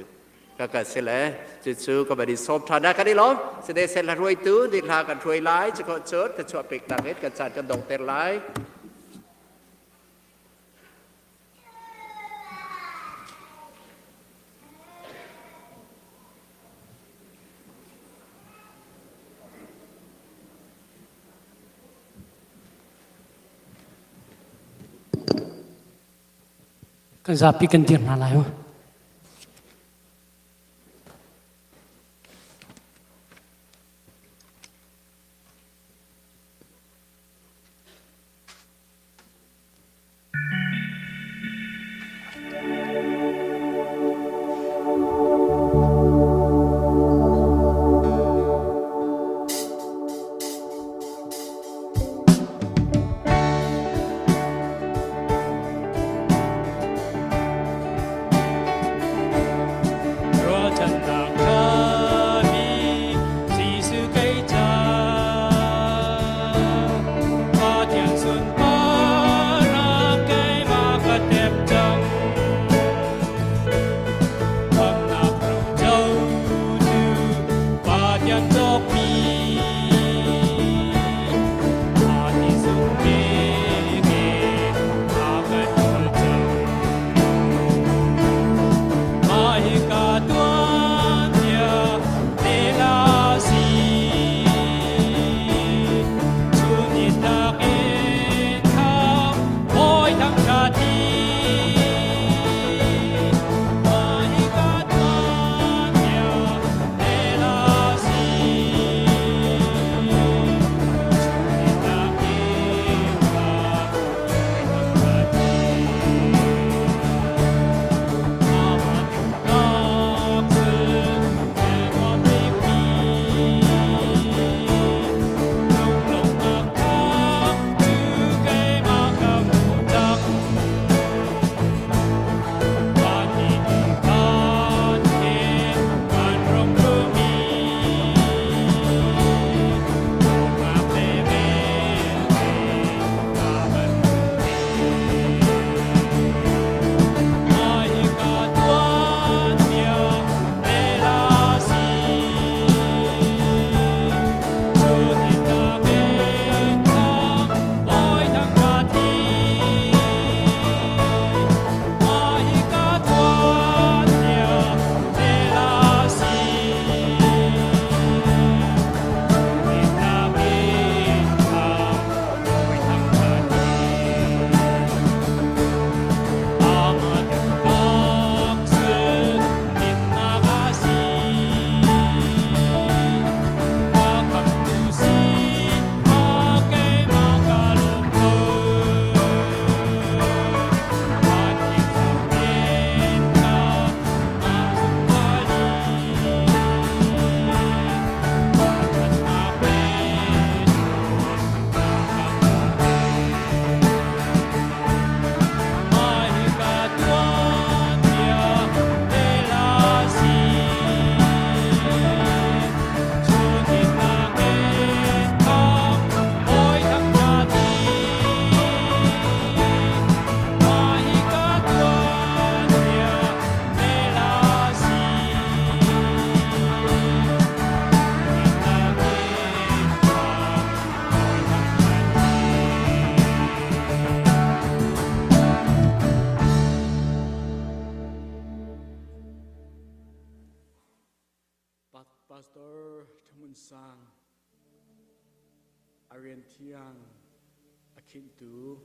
ka ka si le cucu ka van i sawm ṭhan ah kan i lawm sine sen hla hruaitu ni hla kan hruai lai cu ko cun ka chuah pek tak in kan caan kan dongter lai Kan zapi kan dir hna lai. A rian thiang a khinhtu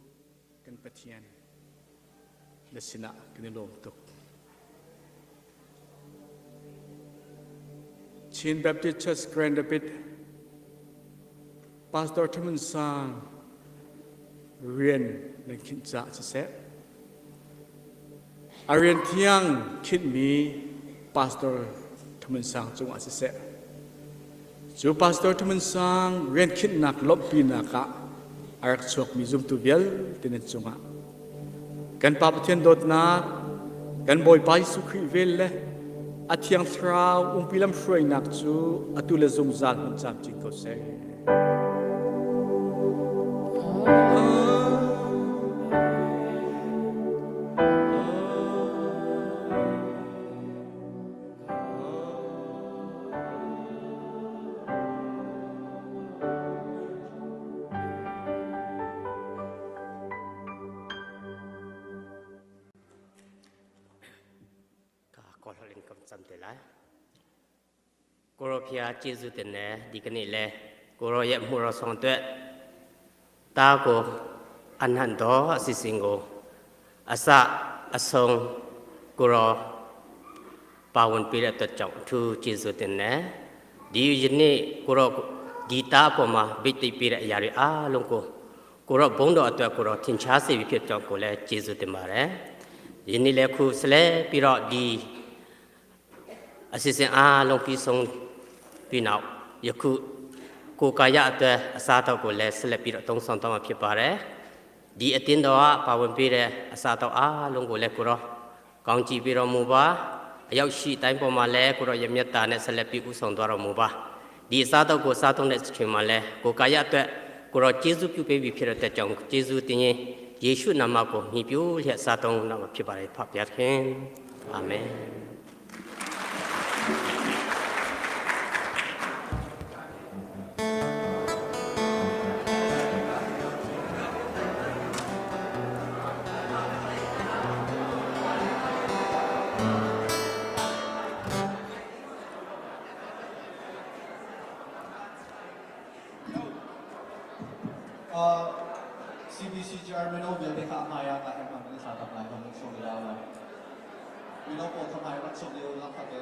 kan Pathian na sinah kan i lawm tuk. Chin Baptist Church Grand Rapids Pastor Thamun Sang rian nan khinh caah siseh, a rian thiang khinhmi Pastor Thamun Sang cungah siseh, cu Pastor Thamun Sang rian khinhnak lawmhpinak ah a rak chuakmi zumtu vialte nan cungah kan Pa Pathian dawtnak, kan Bawipa Jesuh Khrih vel le a Thiang Thlarau umpi lamhruainak cu atu le zungzal hmun camcin ko seh. Ka kawl holh in kam cam te lai. Kawrawphia Jesuh ten le di ka nih le kawraw ye hmur song tuah ta ko an han do asi singo asa asong kuraw pawun pi le tot chong thu Jesuh ten le di yin ni kuraw di ta po ma bit ti pi le yari a lung ko ကိုရောဘုံတော်အတွက်ကိုရောထင်ရှားစေပြီဖြစ်ကြောင်းကိုလည်းကျေးဇူးတင်ပါတယ်။ယနေ့လည်းခုဆလဲပြီးတော့ဒီအစီအစဉ်အားလုံးပြီးဆုံးပြီးနောက်ယခုကိုကာယအတွက်အစားအသောက်ကိုလည်းဆက်လက်ပြီးတော့သုံးဆောင်တော့မှာဖြစ်ပါတယ်။ဒီအတင်းတော်ကပါဝင်ပေးတဲ့အစားအသောက်အားလုံးကိုလည်းကိုရောကောင်းချီးပေးတော်မူပါ။အရောက်ရှိတိုင်းပေါ်မှာလည်းကိုရောရမြတ်တာနဲ့ဆက်လက်ပြီးဥဆောင်သွားတော်မူပါ။ဒီအစားအသောက်ကိုစားသုံးတဲ့အချိန်မှာလည်းကိုကာယအတွက်ကိုရောကျေးဇူးပြုပေးပြီးဖြစ်တဲ့ကြောင့်ကျေးဇူးတင်ရင်ယေရှုနာမကိုမြှပြိုးလျက်စားသုံးတော့မှာဖြစ်ပါတယ်ဖဖျားခင်အာမင် CBCGR mino vialte kha hmai ah ka herh hna nan i thla tak lai kan sawm lio lai. Mino pawl kha hmai rak sawm lio lang kha te.